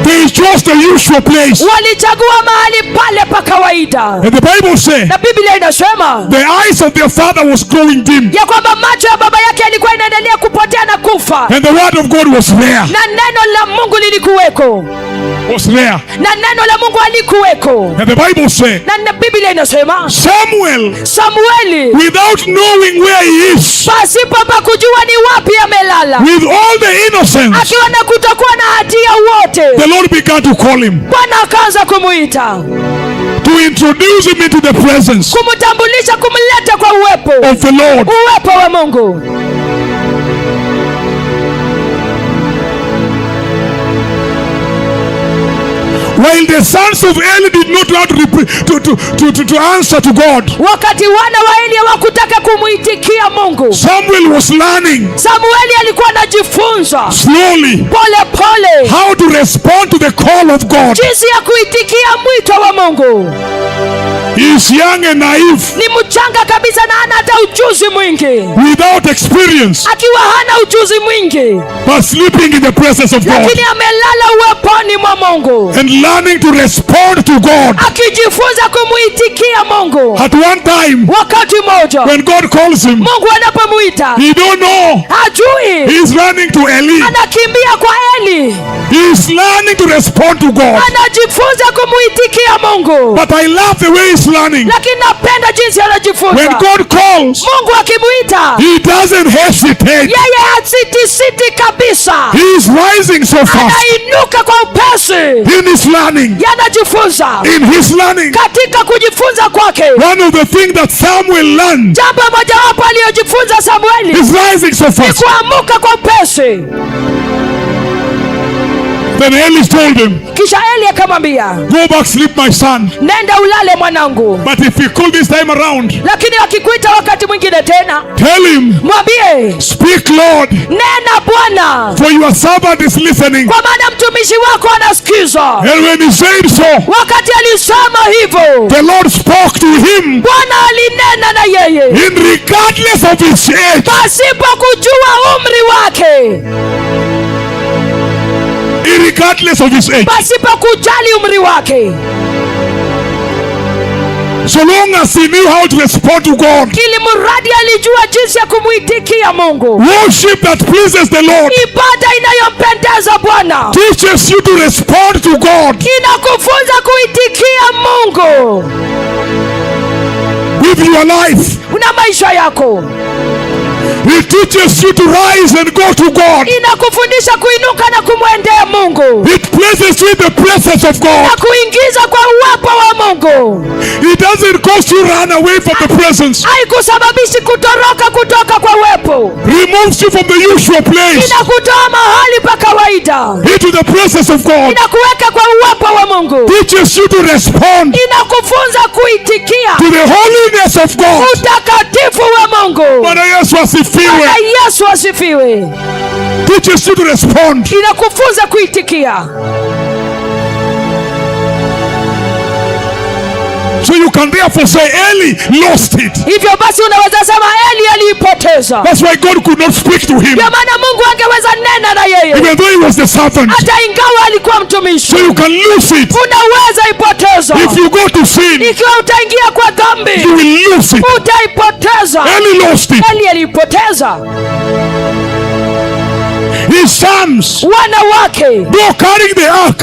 they chose the usual place. walichagua mahali pale pa kawaida, And the Bible says na Biblia inasema the eyes of their father was growing dim, ya kwamba macho ya baba yake yalikuwa inaendelea kupotea na kufa, and the word of God was there. na neno la Mungu lilikuweko, Was there. na neno la Mungu halikuweko, And the Bible says na Biblia inasema Samuel, Samueli without knowing where he is, pasipo pa kujua ni wapi amelala, with all the innocence, akiwa na kutokuwa na hatia wote, the Lord began to call him, Bwana akaanza kumuita, to introduce him into the presence kumtambulisha, kumleta kwa uwepo of the Lord. uwepo wa Mungu. While When the sons of Eli did not want to answer to God, Wakati wana wa Eli hawakutaka kumwitikia Mungu, Samuel was learning Samueli alikuwa anajifunza slowly pole pole how to respond to the call of God. Jinsi ya kuitikia mwito wa Mungu. He is young and naive, Ni mchanga kabisa na hana hata ujuzi mwingi, without experience, akiwa hana ujuzi mwingi, but sleeping in the presence of God lakini amelala uweponi mwa Mungu and learning to respond to God. Akijifunza kumwitikia Mungu. At one time, Wakati mmoja, when God calls him, Mungu anapomuita, he don't know. Hajui. He is running to Eli. Anakimbia kwa Eli. He is learning to respond to God. Anajifunza kumwitikia Mungu. But I love the way he's learning. Lakini napenda jinsi When anajifunza. God calls, Mungu akimuita, he doesn't hesitate. Yeye hasitisiti kabisa. He is rising so fast Anainuka kwa upesi. In his learning. Yanajifunza In his learning. Katika kujifunza kwake. One of the things that Samuel learned Jambo mojawapo aliyojifunza Samueli is rising so ni fast. kuamuka kwa upesi. Then Eli told him, Kisha Eli akamwambia, "Go back, sleep, my son." "Nenda ulale, mwanangu." But if he call this time around, Lakini akikuita wakati mwingine tena, tell him, mwambie, "Speak, Lord, "Nena Bwana, for your servant is listening." kwa maana mtumishi wako anasikiza." And when he said so, Wakati alisema hivyo, the Lord spoke to him Bwana alinena na yeye in regardless of his age. Pasipo kujua umri wake. Regardless of his age. Pasipo kujali umri wake. So long as he knew how to respond to God. Ili mradi alijua jinsi ya kumwitikia Mungu. Worship that pleases the Lord Ibada inayompendeza Bwana teaches you to respond to God inakufunza kuitikia Mungu with your life. Na maisha yako. It teaches you to rise and go to God. Inakufundisha kuinuka na kumwendea Mungu. It places you in the presence of God. Na kuingiza kwa uwepo wa Mungu. It doesn't cause you run away from the presence. Haikusababishi kutoroka kutoka kwa uwepo. Removes you from the usual place Inakutoa mahali pa kawaida into the presence of God. Inakuweka kwa uwepo wa Mungu. Teaches you to respond Inakufunza kuitikia to the holiness of God. Utakatifu wa Mungu. Bwana Yesu asifiwe. Bwana Yesu asifiwe. Teaches you to respond. Inakufunza kuitikia. So you can therefore say Eli lost it. Hivyo basi unaweza sema Eli aliipoteza. That's why God could not speak to him, Ndio maana Mungu hangeweza nena na yeye, even though he was the servant. Hata ingawa alikuwa mtumishi. So you can lose it. Unaweza ipoteza. If you go to sin, Ikiwa utaingia kwa dhambi, you will lose it. Utaipoteza. Eli lost it. Eli aliipoteza. His sons, Wana wake, though carrying the ark,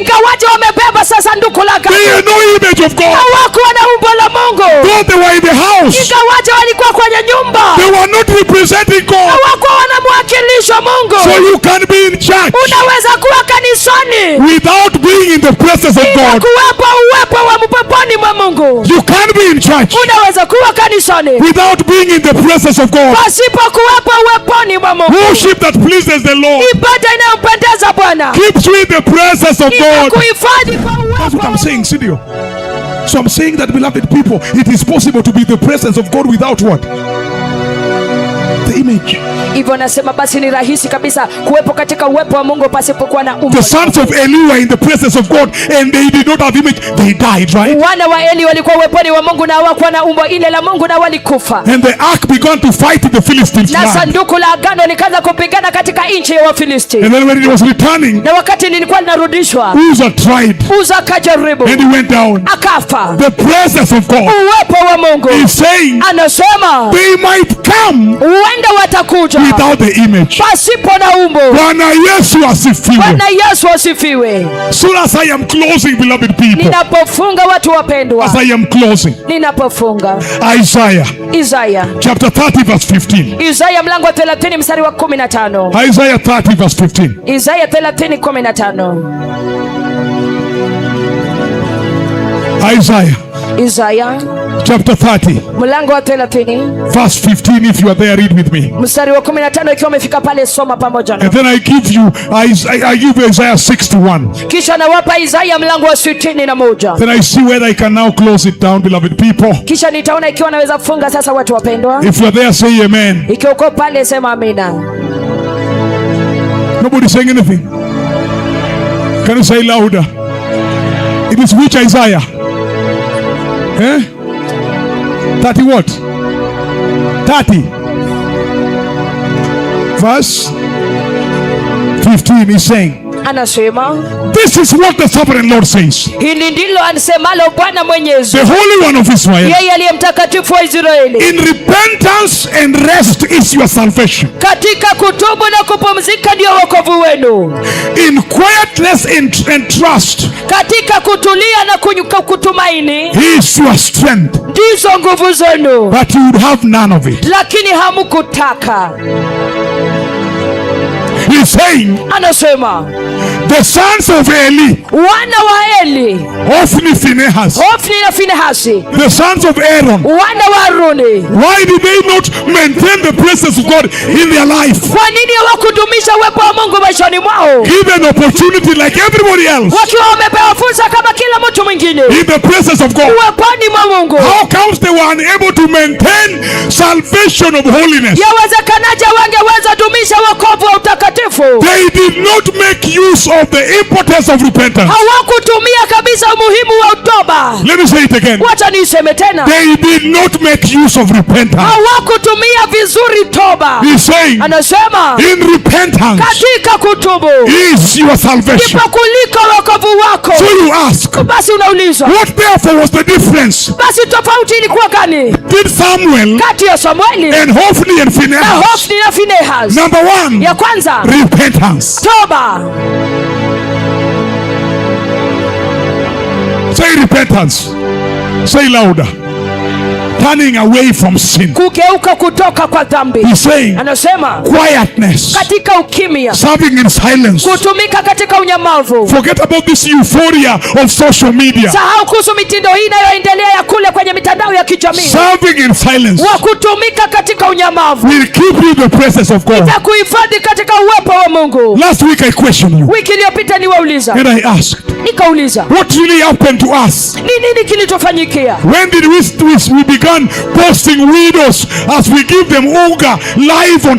ingawaje wamebeba sasa sanduku la they agano, had no image of God. Hawakuwa na umbo la Mungu. Though they were in the house, Ingawaje walikuwa kwenye nyumba, they were not representing God. Hawakuwa wanamwakilisha Mungu. So you can be in church Unaweza kuwa kanisani without being in the presence of bila God. kuwepo uwepo wa peponi mwa Mungu. You can be in church Unaweza kuwa kanisani without being in the presence of God. Pasipo kuwepo uweponi mwa Mungu. Worship that pleases the Lord Ibada inayompendeza Bwana keeps you in the presence of God. inakuhifadhi kwa That's uwepo what I'm saying, Sidio. So I'm saying that, beloved people, it is possible to be in the presence of God without what? The image. Hivyo nasema basi ni rahisi kabisa kuwepo katika uwepo wa Mungu pasipokuwa na umbo. The sons of Eli were in the presence of God and they did not have image. They died, right? Wana wa Eli walikuwa uweponi wa Mungu na hawakuwa na umbo ile la Mungu na walikufa. And the ark began to fight in the Philistines' Na land. Sanduku la agano likaanza kupigana katika nchi ya Wafilisti. And then when it was returning, Na wakati lilikuwa linarudishwa, Uzzah tried Uza akajaribu, and he went down. Akafa. The presence of God Uwepo wa Mungu is saying anasema they might come huenda watakuja without the image. Pasipo na umbo. Bwana Yesu asifiwe. Bwana Yesu asifiwe. Soon as I am closing, beloved people, Ninapofunga, watu wapendwa, as I am closing, ninapofunga, Isaiah Isaya chapter 30, verse 15. Isaya mlango wa 30 mstari wa 15. Isaiah 30, verse 15. Isaya 30 15. Isaiah Isaya Chapter 30, Mlango wa 30 verse 15. If you are there, read with me. Mstari wa 15. Ikiwa umefika pale, soma pamoja na And then I give you Isaiah 61. Kisha nawapa Isaya mlango wa 61. Then I see whether I can now close it down, beloved people. Kisha nitaona ikiwa naweza kufunga sasa, watu wapendwa. If you are there, say amen. Ikiwa uko pale, sema amina. Nobody saying anything. Can you say louder? It is which Isaiah? Eh? 30 what? 30. Verse 15 is saying, Anasema, "This is what the sovereign Lord says." "Hili ndilo ansemalo Bwana Mwenyezi, The Holy One of Israel. Yeye aliye Mtakatifu wa Israeli. "In repentance and rest is your salvation." Katika kutubu na kupumzika ndio wokovu wenu, "In quietness and trust katika kutulia na kutumaini is your strength." ndizo nguvu zenu, But you would have none of it. Lakini hamkutaka." He's saying, Anasema, the sons of Eli, wana wa Eli, Hophni, Phinehas, Hofni na Finehasi, the sons of Aaron, wana wa Aruni, why did they not maintain the presence of God in their life? Kwa nini hawakudumisha uwepo wa Mungu maishani mwao? Given opportunity like everybody else Wakiwa wamepewa fursa kama kila mtu mwingine in the presence of God. uweponi mwa Mungu. How comes they were unable to maintain salvation of holiness? Yawezekanaje wangeweza dumisha wokovu wa utakatifu? They did not make use of the importance of repentance. Hawakutumia kabisa umuhimu wa toba. Let me say it again. Wacha niiseme tena. They did not make use of repentance. Hawakutumia vizuri toba. He's saying, Anasema, in repentance katika kutubu is your salvation. ndipo kuliko wokovu wako. So you ask, Basi unaulizwa, what therefore was the difference basi tofauti ilikuwa gani between Samuel kati ya Samueli and Hophni and na Phinehas? Hofni na Finehas? Number one, Ya kwanza, repentance. toba. Say repentance. Say louder. Turning away from sin. Kugeuka kutoka kwa dhambi. He's saying, Anasema, quietness, katika ukimya, serving in silence. Kutumika katika unyamavu. Forget about this euphoria of social media. Sahau kuhusu mitindo hii inayoendelea ya kule kwenye mitandao ya kijamii. Serving in silence Wa kutumika katika unyamavu will keep you in the presence of God. Itakuhifadhi katika uwepo wa Mungu. Last week I questioned you Wiki iliyopita niwauliza, and I asked, nikauliza, what really happened to us? Ni nini kilichofanyikia? When did we began posting widows as we give them unga live on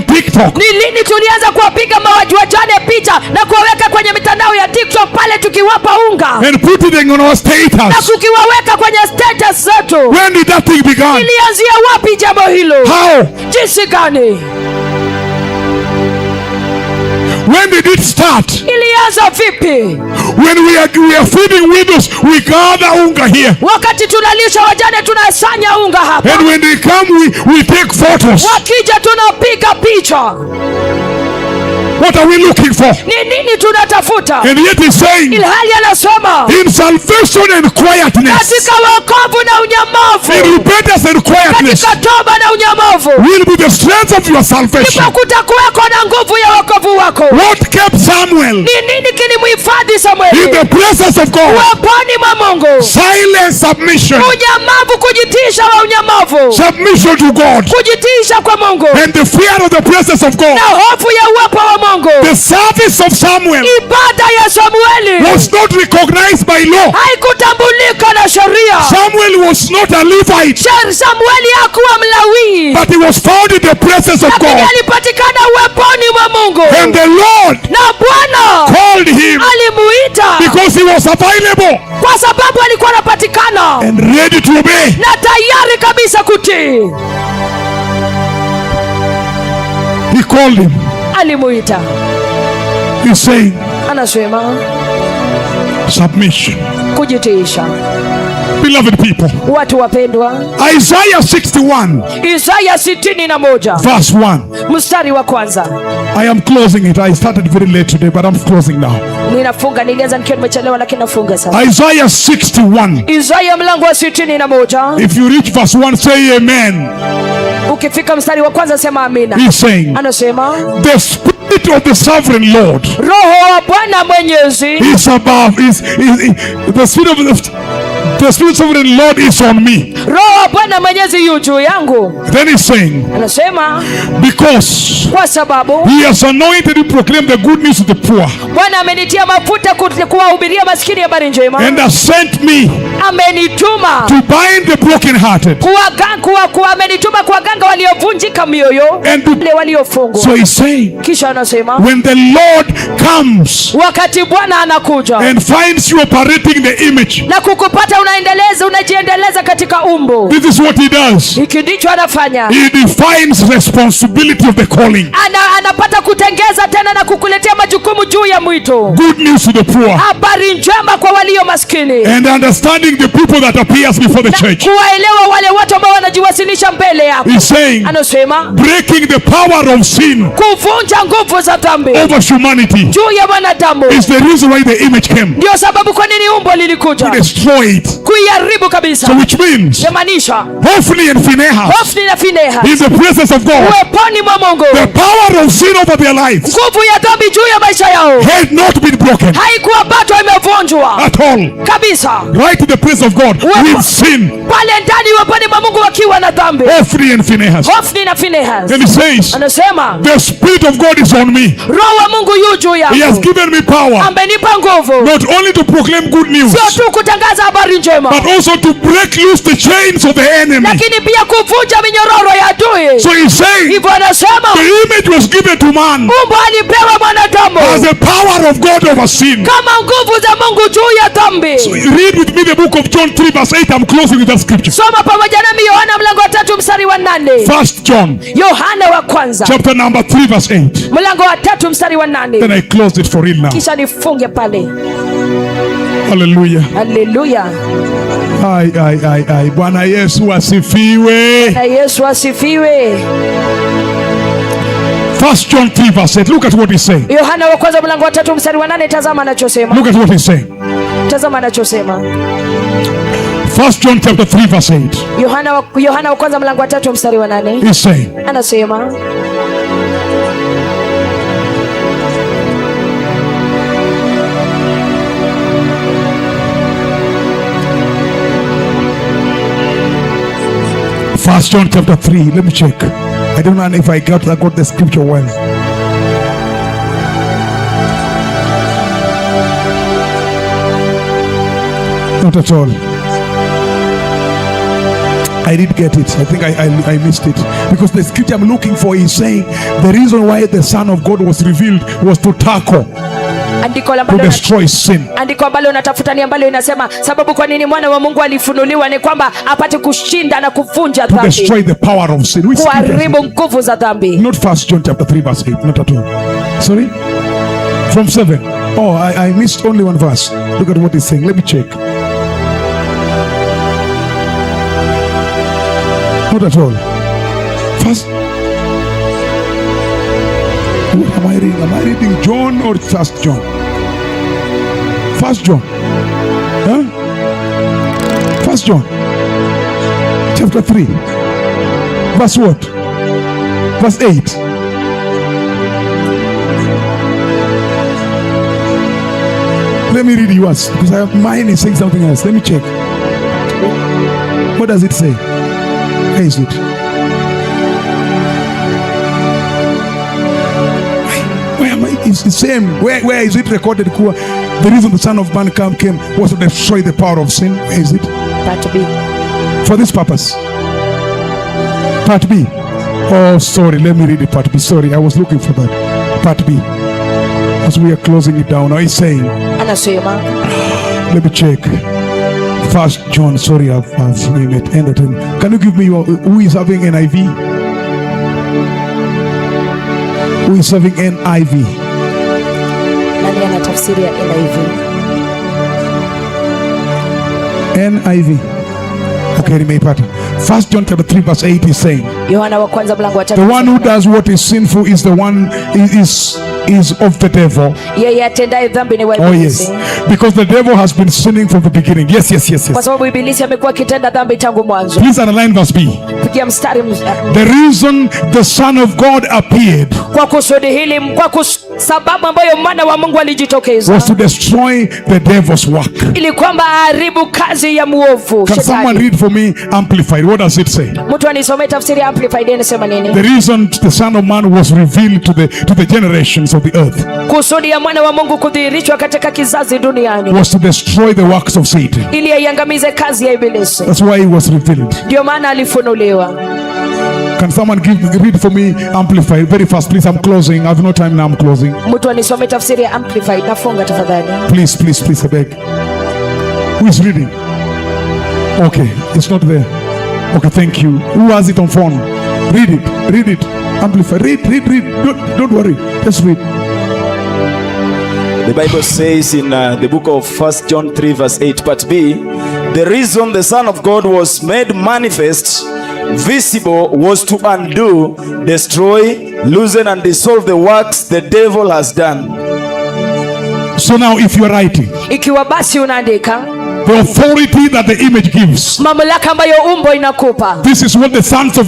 TikTok? Ni lini tulianza kuwapiga mawajane picha na kuwaweka kwenye mitandao ya TikTok pale tukiwapa unga And putting them on our na status? tukiwaweka kwenye status zetu? When did that thing began? Ilianzia wapi jambo hilo? How? Jinsi gani? When did it start? Ilianza vipi? When we are feeding widows, we gather unga here. Wakati tunalisha wajane tunasanya unga hapa, And when they come, we take photos. Wakija tunapiga picha. What are we looking for? Ni nini tunatafuta? And yet he's saying, Ilhali anasema, in salvation and quietness, katika wokovu na unyamavu, in repentance and quietness, katika toba na unyamavu, will be the strength of your salvation. Ndipo kutakuweko na nguvu ya wokovu wako. What kept Samuel Ni nini kilimhifadhi in Samueli the presence of God? uweponi mwa Mungu? Silent submission. Unyamavu, kujitiisha wa unyamavu, Submission to God. Kujitiisha kwa Mungu And the fear of the presence of God. Na hofu ya uwepo wa Mungu. The service of Samuel Ibada ya Samueli was not recognized by law. Haikutambulika na sheria. Samuel was not a Levite, Samueli hakuwa Mlawii, but he was found in the presence of lakini God. Alipatikana uweponi mwa Mungu, And the Lord na Bwana called him alimuita because he was available kwa sababu alikuwa anapatikana and ready to obey. Na tayari kabisa kutii. He called him. Alimuita. He's saying, Anasema, submission. Kujitiisha. Beloved people, Watu wapendwa, Isaiah 61, Isaya 61 verse 1. Mstari wa kwanza. I am closing it. I started very late today, but I'm closing now. Ninafunga, nilianza nikiwa nimechelewa, lakini nafunga sasa. Isaiah 61. Isaya mlango wa 61. If you reach verse 1, say amen. Ukifika mstari wa kwanza sema amina. He's saying, Anasema, "The Spirit of the sovereign Lord Roho wa Bwana Mwenyezi is above, is the Spirit of the The Spirit Sovereign Lord is on me. Roho wa Bwana Mwenyezi yu juu yangu. Then he's saying, Anasema because kwa sababu he has anointed to proclaim the good news to the poor Bwana amenitia mafuta kuwahubiria maskini habari njema, and has sent me amenituma to bind the brokenhearted. Amenituma kuwaganga waliovunjika mioyo And to- wale waliofungwa. So he's saying, Kisha anasema when the Lord comes wakati Bwana anakuja and finds you operating the image, na kukupata unaendeleza, unajiendeleza katika umbo, this is what he does. Hiki ndicho anafanya. He defines responsibility of the calling. Anapata kutengeza tena na kukuletea majukumu juu ya mwito, Good news to the poor habari njema kwa walio maskini and understanding the people that appears before the na church. kuwaelewa wale watu ambao wanajiwasilisha mbele yako. He's saying, Anasema breaking the power of sin kuvunja nguvu za dhambi over humanity juu ya mwanadamu is the reason why the image came, ndio sababu kwa nini umbo lilikuja, to destroy it. kuiharibu kabisa. So which means Yamaanisha Hophni and Phinehas Hofni na Finehasi in the presence of God, uweponi mwa Mungu, the power of sin over their lives nguvu ya dhambi juu ya maisha yao had not been broken haikuwa bado imevunjwa at all. kabisa. Right in the presence of God with sin, Pale ndani uweponi mwa Mungu wakiwa na dhambi, Hophni and Phinehas. Hofni na Finehasi. Then he says, Anasema the Spirit of God is on me. Roho wa Mungu yu juu He has yangu, given me power amenipa nguvu not only to proclaim good news, sio tu kutangaza habari njema, but also to break loose the chains of the enemy. Lakini pia kuvunja minyororo ya adui. So he's saying Hivyo anasema the image was given to man umbo alipewa mwanadamu as the power of God over sin. Kama nguvu za Mungu juu ya dhambi. So read with me the book of John 3 verse 8. I'm closing with that scripture. Soma pamoja nami Yohana mlango wa 3 mstari wa 8. First John Yohana wa kwanza chapter number 3 verse 8. Mlango wa 3 mstari wa 8. Then I close it for real now. Kisha nifunge pale. Hallelujah. Hallelujah. Ai, ai, ai, ai. Bwana Yesu asifiwe. Na Yesu asifiwe. First John 3 verse 8. Look at what he's saying. Yohana wa kwanza mlango wa 3 mstari wa 8, tazama anachosema. Look at what he's saying. Tazama anachosema. First John chapter 3 verse 8. Yohana wa kwanza mlango wa 3 mstari wa 8. He's saying, Anasema First John chapter 3. Let me check. I don't know if I got the scripture well. Not at all. I did get it. I think I missed it. Because the scripture I'm looking for is saying the reason why the Son of God was revealed was to tackle, andiko to ambalo destroy sin. Andiko ambalo unatafuta ni ambalo inasema sababu kwa nini mwana wa Mungu alifunuliwa ni kwamba apate kushinda na kuvunja To dhambi, destroy the power of sin. Which scripture is it? Kuharibu nguvu za dhambi. Not First John chapter 3 verse 8. Not at all. Sorry? From 7. Oh, I missed only one verse. Look at what he's saying. Let me check. Not at all. First. What am I reading? Am I reading John or First John? First John. Huh? First John. Chapter 3. Verse what? Verse 8. Let me read yours because mine is saying something else. Let me check. What does it say? Where is it? Where am I? It's the same. Where is it recorded? Kuwa the reason the Son of Man came was to destroy the power of sin. Where is it? Part B. For this purpose. Part B. Oh, sorry. Let me read it. Part B. Sorry, I was looking for that. Part B. As we are closing it down, now he's saying, Anasema let me check. First John. Sorry, I've it ended. Can you give me your, who is having NIV? Who is having NIV? Nani ana tafsiri ya NIV? NIV. Okay, nimeipata. First John chapter 3 verse 8 is saying, Yohana wa kwanza mlango wa the tatu one who does what is sinful is the one is of the devil. Yeye atendaye dhambi ni wa Oh yes. ibilisi, Because the devil has been sinning from the beginning. Yes. kwa sababu ibilisi amekuwa akitenda dhambi tangu mwanzo. Please underline verse B. Pigia mstari The reason the Son of God appeared kwa kusudi hili, kwa sababu ambayo mwana wa Mungu alijitokeza was to destroy the devil's work. Ili kwamba aharibu kazi ya muovu Can someone shetani. Read for me Amplified? What does it say? Mtu anisomee tafsiri ya Amplified inasema nini? The reason the Son of Man was revealed to the generations of the earth Kusudi ya mwana wa Mungu kudhihirishwa katika kizazi duniani was to destroy the works of Satan. Ili aiangamize kazi ya ibilisi. That's why he was revealed. Ndio maana alifunuliwa. Can someone read for me Amplified very fast, please? I'm closing. I have no time now. I'm closing. Mtu anisomee tafsiri ya Amplified, nafunga tafadhali. Please, please, please, I beg. Who is reading? Okay, it's not there. Okay, thank you. Who has it on phone? Read it. Read it. Amplify. Read, read, read. Don't worry. Just read. The Bible says in the book of First John 3, verse 8, part B, the reason the Son of God was made manifest, visible, was to undo, destroy, loosen, and dissolve the works the devil has done. So now, if you are writing, Ikiwa basi unaandika, the authority that the image gives. Mamlaka ambayo umbo inakupa. This is what the sons of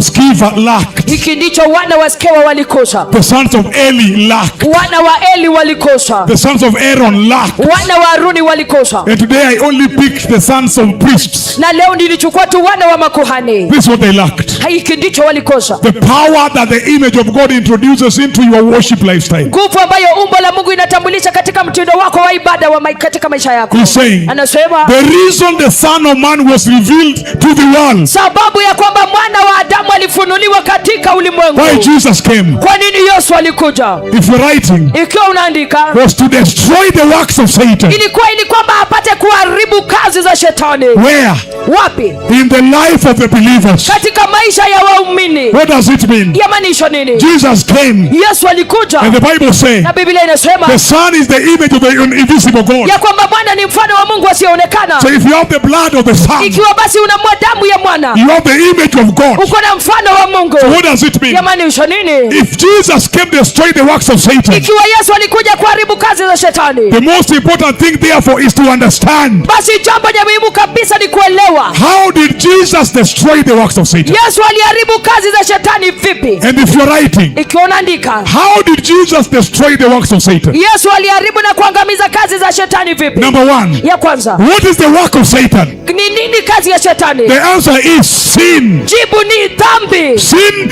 Sceva lacked. Hiki ndicho wana wa Skewa walikosa, The sons of Eli lacked. Wana wa Eli walikosa, The sons of Aaron lacked. Wana wa Haruni walikosa. And today I only picked the sons of priests. Na leo nilichukua tu wana wa makuhani. This is what they lacked. Hiki ndicho walikosa, The power that the image of God introduces into your worship lifestyle. Nguvu ambayo umbo la Mungu inatambulisha katika mtindo wako wa ibada wa katika maisha yako. He's saying, Anasema the reason the Son of Man was revealed to the world, sababu ya kwamba mwana wa Adamu alifunuliwa katika ulimwengu. Why Jesus came, Kwa nini Yesu alikuja? If you're writing, Ikiwa unaandika, was to destroy the works of Satan. Ilikuwa ili kwamba apate kuharibu kazi za shetani. Where? Wapi? In the life of the believers. Katika maisha ya waumini. What does it mean? Yamaanisha nini? Jesus came, Yesu alikuja and the Bible says, na Biblia inasema the Son is the image of the invisible God. Ya kwamba mwana ni mfano wa Mungu asiyeonekana. So if you have the blood of the Son, Ikiwa basi una damu ya mwana, you have the image of God. Uko na mfano wa Mungu. So what does it mean? Yamaanisha nini? If Jesus came to destroy the works of Satan, Ikiwa Yesu alikuja kuharibu kazi za shetani, the most important thing therefore is to understand, basi jambo la muhimu kabisa ni kuelewa how did Jesus destroy the works of Satan? Yesu aliharibu kazi za shetani vipi? And if you're writing, Ikiwa unaandika, how did Jesus destroy the works of Satan? Yesu aliharibu na kuangamiza kazi za shetani vipi? Number one, Ya kwanza, what is the work of Satan? Ni nini kazi ya shetani? The answer is sin. Jibu ni dhambi. Sin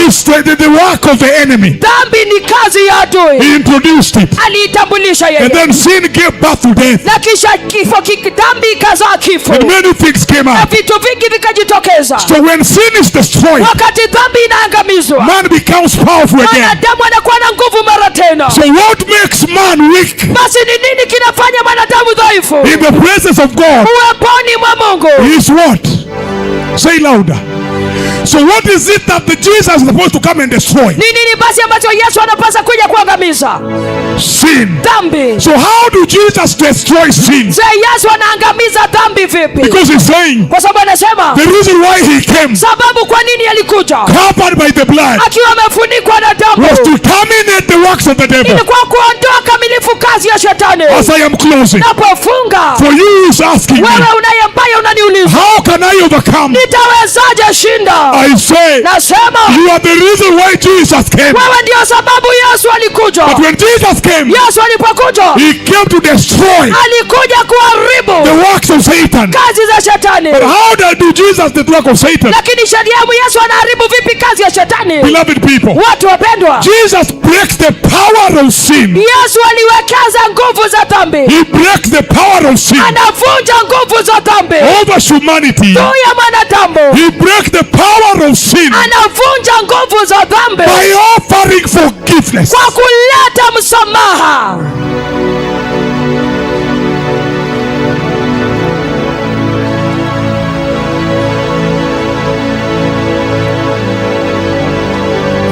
is the work of the enemy. Dhambi ni kazi ya adui. He introduced it. Aliitambulisha And yeye, then sin gave birth to death. Na kisha kifo, dhambi ikazaa kifo, And many things came na up. Vitu vingi vikajitokeza. So when sin is destroyed, Wakati dhambi inaangamizwa, man becomes powerful again. Mwanadamu anakuwa na nguvu mara tena. So what makes man weak Basi ni nini kinafanya mwanadamu dhaifu in the presence of God uweponi mwa Mungu? Is what? Say louder. So what is it that the Jesus is supposed to come and destroy? Ni nini basi ambacho Yesu anapasa kuja kuangamiza? Sin. Dhambi. So how do Jesus destroy sin? Je, Yesu anaangamiza dhambi vipi? Because he's saying Kwa sababu anasema the reason why he came, sababu kwa nini alikuja covered by the blood, akiwa amefunikwa na damu was to terminate the works of the devil. Ilikuwa kuondoa kamilifu kazi ya shetani. As I am closing, Napofunga, for you who is asking me, wewe unaye ambaye unaniuliza how can I overcome? Nitawezaje shinda? I say, Nasema you are the reason why Jesus came. Wewe ndio sababu Yesu alikuja. But when Jesus came, Yesu alipokuja he came to destroy alikuja kuharibu the works of Satan. Kazi za shetani. But how do Jesus the work of Satan? Lakini sheria ya Yesu anaharibu vipi kazi ya shetani? Beloved people, Watu wapendwa, Jesus breaks the power of sin. Yesu aliwekeza nguvu za dhambi. He breaks the power of sin Anavunja nguvu za dhambi over humanity. Juu ya mwanadamu. He breaks the power of sin Anavunja nguvu za dhambi by offering forgiveness. Kwa kuleta msamaha.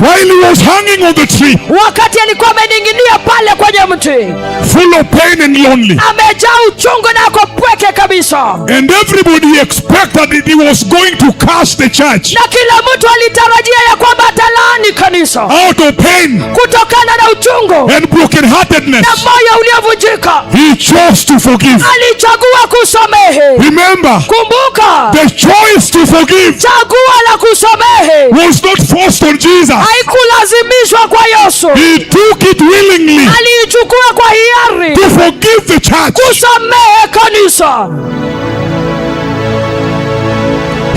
While he was hanging on the tree, Wakati alikuwa amening'inia pale kwenye mti, full of pain and lonely, amejaa uchungu na ako pweke kabisa, and everybody expected that he was going to curse the church na kila mtu alitarajia ya kwamba atalaani kanisa out of pain kutokana na uchungu and brokenheartedness. Na moyo uliovunjika. He chose to forgive. Alichagua kusamehe. Remember, Kumbuka, the choice to forgive chaguo la kusamehe was not forced on Jesus. haikulazimishwa kwa Yesu. He took it willingly Aliichukua kwa hiari to forgive the church. Kusamehe kanisa.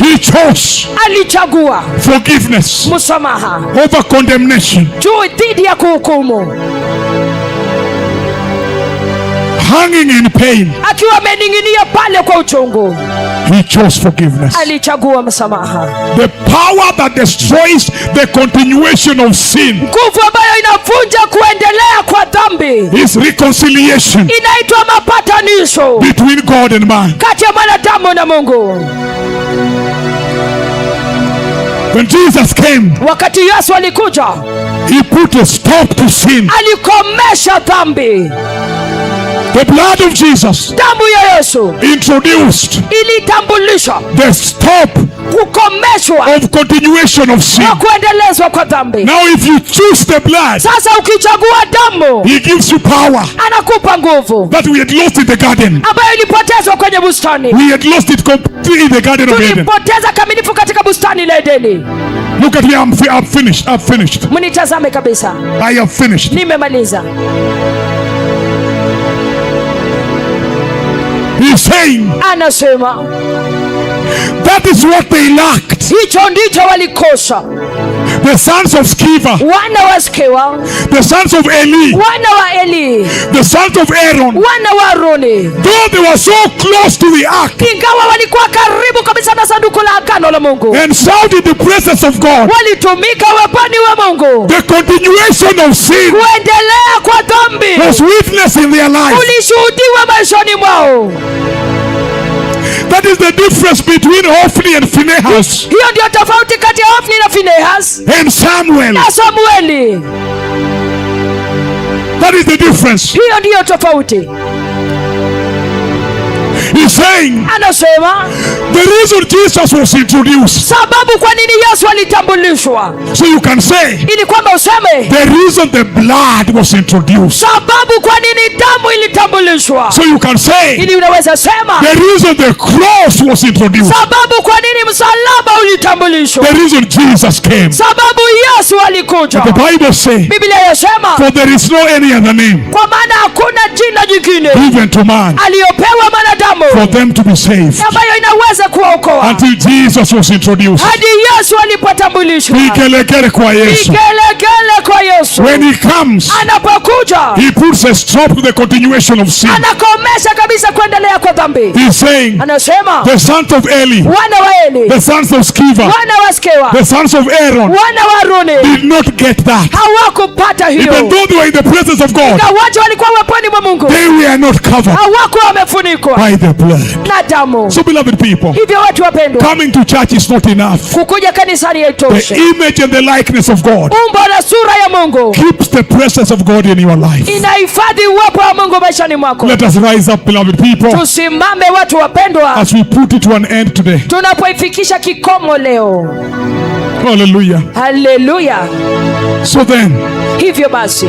He chose Alichagua forgiveness msamaha over condemnation. Juu dhidi ya kuhukumu. Hanging in pain, Akiwa amening'inia pale kwa uchungu, he chose forgiveness. Alichagua msamaha. The power that destroys the continuation of sin Nguvu ambayo inavunja kuendelea kwa dhambi is reconciliation inaitwa mapatanisho between God and man. Kati ya mwanadamu na Mungu. When Jesus came, Wakati Yesu alikuja, he put a stop to sin. Alikomesha dhambi. The blood of Jesus Damu ya Yesu introduced ilitambulisha the stop kukomeshwa of continuation of sin. Kwa kuendelezwa kwa dhambi. Now, if you choose the blood, Sasa ukichagua damu, he gives you power anakupa nguvu that we had lost in the garden. Ambayo ilipotezwa kwenye bustani. We had lost it completely in the Garden of Eden. Tulipoteza kamilifu katika bustani la Edeni. Look at me, I'm finished. I'm finished. Mnitazame kabisa, I have finished. Nimemaliza. He's saying Anasema that is what they lacked. Hicho ndicho walikosa. The sons of Sceva, Wana wa Skewa, the sons of Eli, wana wa Eli, the sons of Aaron, wana wa Aroni, though they were so close to the ark ingawa walikuwa karibu kabisa na sanduku la agano la Mungu, and served in the presence of God, walitumika uweponi wa Mungu, the continuation of sin kuendelea kwa dhambi was witnessed in their life. Ulishuhudiwa maishani mwao. That is the difference between Hophni and Phinehas Hiyo ndio tofauti kati ya Hofni na Finehas and Samuel. Na Samueli. That is the difference. Hiyo ndiyo tofauti. He's saying Anasema the reason Jesus was introduced, sababu kwa nini Yesu alitambulishwa, so you can say ili kwamba useme the reason the blood was introduced, sababu kwa nini damu ilitambulishwa, so you can say ili unaweza sema the reason the cross was introduced, sababu kwa nini msalaba ulitambulishwa, the reason Jesus came. Sababu Yesu alikuja. The Bible says, Biblia yasema for there is no any other name kwa maana hakuna jina jingine given to man aliyopewa mwanadamu for them to be saved ambayo inaweza kuwaokoa until Jesus was introduced. Hadi Yesu alipotambulishwa. Vigelegele kwa Yesu. Vigelegele kwa Yesu. When he comes, Anapokuja, he puts a stop to the continuation of sin. Anakomesha kabisa kuendelea kwa dhambi. He's saying, Anasema the sons of Eli, wana wa Eli, the sons of Sceva, wana wa Skewa, the sons of Aaron wana wa Aroni did not get that. Hawakupata hiyo. Even though they were in the presence of God, Ingawaje walikuwa uweponi mwa Mungu, they were not covered hawakuwa wamefunikwa by the blood. Na damu. So, beloved people, Hivyo watu wapendwa, coming to church is not enough. Kukuja kanisani haitoshi. The image and the likeness of God Umbo na sura ya Mungu keeps the presence of God in your life. Inahifadhi uwepo wa Mungu maishani mwako. Let us rise up, beloved people, Tusimame watu wapendwa, as we put it to an end today. Tunapoifikisha kikomo leo. Hallelujah. Haleluya! So then, Hivyo basi,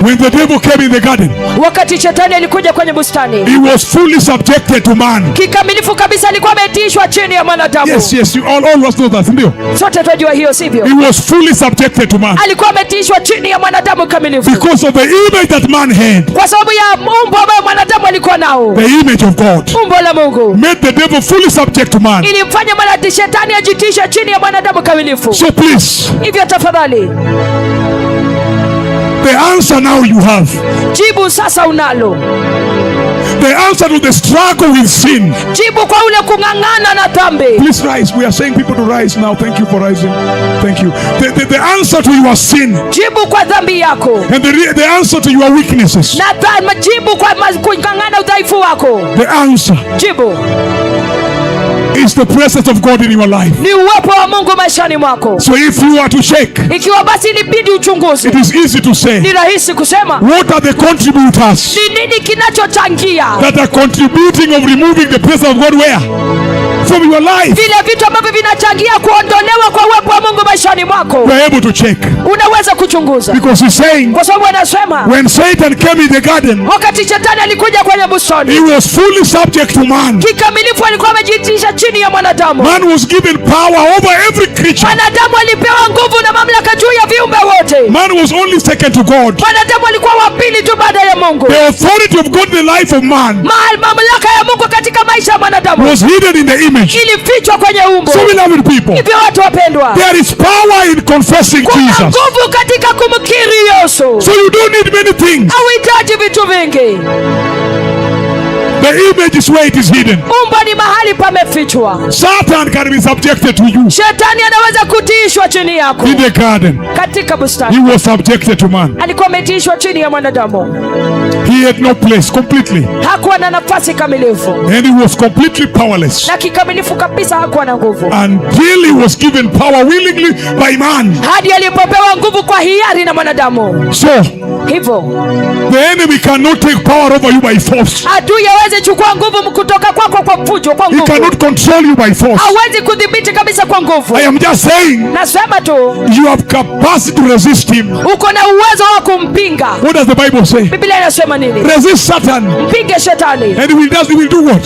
when the devil came in the garden, wakati shetani alikuja kwenye bustani, he was fully subjected to man. Kikamilifu kabisa alikuwa ametiishwa chini ya mwanadamu. Yes, you all of us know that, ndio? Sote twajua hiyo, sivyo? He was fully subjected to man Alikuwa ametiishwa chini ya mwanadamu kamilifu, because of the image that man had. Kwa sababu ya umbo ambayo mwanadamu alikuwa nao, The image of God umbo la Mungu made the devil fully subject to man. Ilimfanya mwanadamu shetani ajitishe chini ya mwanadamu kamilifu. So please, Hivyo tafadhali, the answer now you have. Jibu sasa unalo. The answer to the struggle with sin. Jibu kwa ule kung'ang'ana na dhambi. Please rise. We are saying people to rise now. Thank you for rising. Thank you. The answer to your sin Jibu kwa dhambi yako and the answer to your weaknesses. Na jibu kwa kung'ang'ana udhaifu wako. The answer Jibu is It's the presence of God in your life. Ni uwepo wa Mungu maishani mwako. So if you are to check, Ikiwa basi ilibidi uchunguzi, it is easy to say, ni rahisi kusema what are the contributors ni nini kinachochangia that are contributing of removing the presence of God where? From your life. Vile vitu ambavyo vinachangia kuondolewa kwa uwepo wa Mungu maishani mwako. We are able to check. Unaweza kuchunguza, Because he's saying, kwa sababu anasema when Satan came in the garden, wakati shetani alikuja kwenye he bustani, was fully subject to man. Kikamilifu alikuwa amejitisha chini ya mwanadamu. Man was given power over every creature. Mwanadamu alipewa nguvu na mamlaka juu ya viumbe wote. Man was only second to God. Mwanadamu alikuwa wa pili tu baada ya Mungu. The authority of God in the life of man Mamlaka ya Mungu katika maisha ya mwanadamu was hidden in the image. Ilifichwa kwenye umbo. So, beloved people, Hivyo watu wapendwa, there is power in confessing kuna Jesus. Nguvu katika kumkiri Yesu. So you don't need many things. Hauhitaji vitu vingi. The image is where it is hidden. Umbo ni mahali pamefichwa. Satan can be subjected to you. Shetani anaweza kutiishwa chini yako. In the garden, Katika he bustani was subjected to man. Alikuwa ametiishwa chini ya mwanadamu. He had no place completely. Hakuwa na nafasi kamilifu, And he was completely powerless na kikamilifu kabisa hakuwa na nguvu, until he was given power willingly by man. Hadi alipopewa nguvu kwa hiari na mwanadamu. So Hivyo the enemy cannot take power over you by force. Adui hawezi chukua nguvu kutoka kwako kwa fujo, kwa He nguvu. cannot control you by force. Hawezi kudhibiti kabisa kwa nguvu. I am just saying, Nasema tu, you have capacity to resist him. Uko na uwezo wa kumpinga. What does the Bible say? Biblia inasema nini? Resist Satan, Mpinge shetani and he will do what?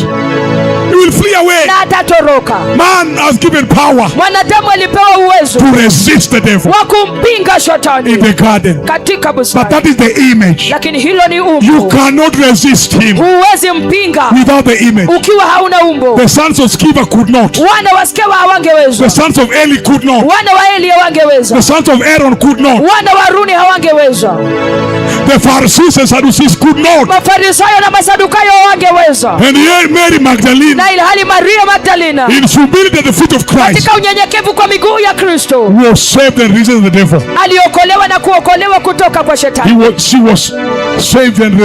He will flee away. Na atatoroka. Man has given power Mwanadamu alipewa uwezo to resist the devil wa kumpinga in shetani the garden. Katika But bustani, that is the image. Lakini hilo ni You umbo. Cannot resist him Huwezi mpinga without the image. Ukiwa hauna umbo. The sons of Sceva could not. Wana wa Skewa hawangeweza. The sons of Eli could not. Wana wa Eli hawangeweza. The sons of Aaron could not. Wana wa Haruni hawangeweza. The Pharisees and Sadducees could not. Mafarisayo na Masadukayo hawangeweza. And here Mary Magdalene, Na ilhali Maria Magdalena, in humility at the feet of Christ, katika unyenyekevu kwa miguu ya Kristo, was saved and resisted the devil. Aliokolewa na kuokolewa kutoka kwa He shetani. was, she was saved and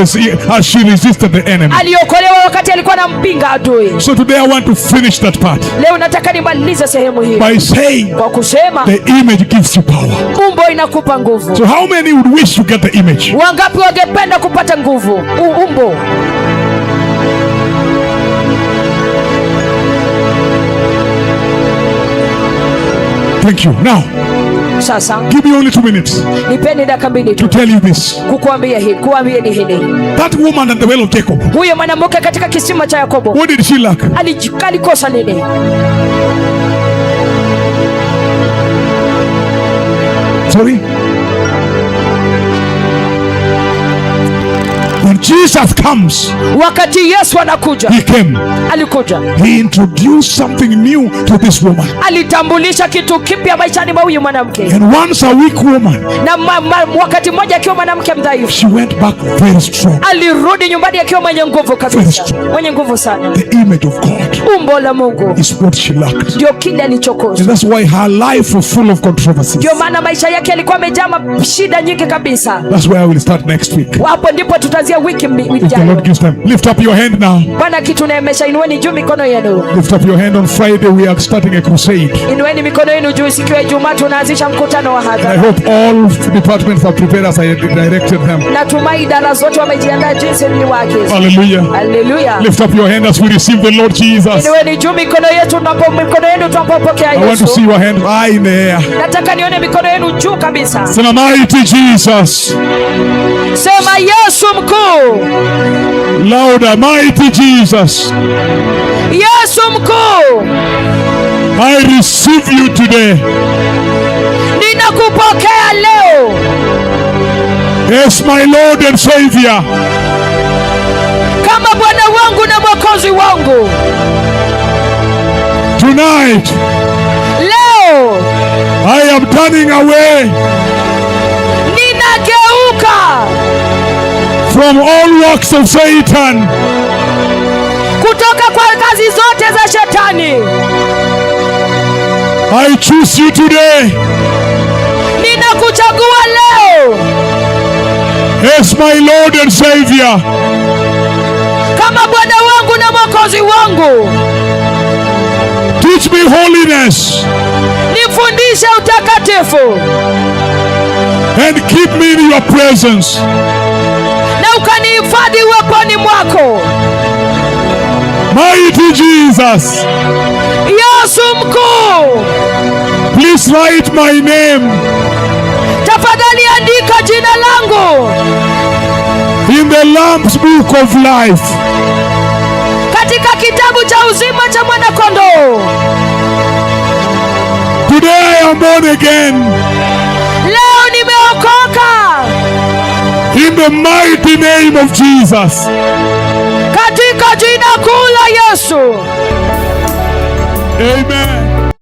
as she resisted the enemy. Aliokolewa wakati alikuwa anampinga adui. So today I want to finish that part Leo nataka nimalize sehemu hii by saying kwa kusema the image gives you power. Umbo inakupa nguvu. So how many would wish to get the image? Wangapi wangependa kupata nguvu umbo? Thank you. Now, Sasa give me only 2 minutes nipeni dakika 2 to tu tell you this. Kukuambia hii, kuambieni hili. That woman at the well of Jacob, Huyo mwanamke katika kisima cha Yakobo, what did she lack? Alikosa nini? Sorry? When Jesus comes, Wakati Yesu anakuja, he came. Alikuja, He introduced something new to this woman. Alitambulisha kitu kipya maishani mwa huyu mwanamke. And once a weak woman, Na wakati mmoja akiwa mwanamke mdhaifu, she went back very strong. Alirudi nyumbani akiwa mwenye nguvu kabisa, mwenye nguvu sana. The image of God Umbo la Mungu is what she lacked. Ndio kile alichokosa. And that's why her life was full of controversies. Ndio maana maisha yake yalikuwa yamejaa shida nyingi kabisa. That's where I will start next week. Hapo ndipo tutaanzia wiki If the Lord ijayo. gives time. Lift up your hand now. Bwana akituneemesha, inueni juu mikono yenu. Lift up your hand. On Friday, we are starting a crusade. Inueni mikono yenu juu. Siku ya Ijumaa tunaanzisha mkutano wa I hadhara. hope all departments are prepared as I directed them. Natumai idara zote wamejiandaa jinsi niliwaagiza. Hallelujah. Haleluya. Lift up your hand as we receive the Lord Jesus. Inueni juu mikono yetu tunapo mikono yenu tunapopokea I want to Yesu. see your hand high in the air. Nataka nione mikono yenu juu kabisa. Say, "Mighty Jesus." Sema Yesu mkuu. Louder, "Mighty Jesus." Yesu mkuu. I receive you today Ninakupokea leo as my Lord and Savior. Kama Bwana wangu na Mwokozi wangu. Tonight, Leo I am turning away ninageuka from all works of Satan. Kutoka kwa kazi zote za shetani. I choose you today Ninakuchagua leo as my Lord and Savior. Kama Bwana wangu na Mwokozi wangu. Teach me holiness Nifundishe utakatifu and keep me in your presence. Na ukanihifadhi uweponi mwako. Mighty Jesus, Yesu mkuu, please write my name tafadhali andika jina langu in the Lamb's book of life. Katika kitabu cha uzima cha mwanakondoo. Today I am born again Leo nimeokoka in the mighty name of Jesus. Katika jina kuu la Yesu. Amen.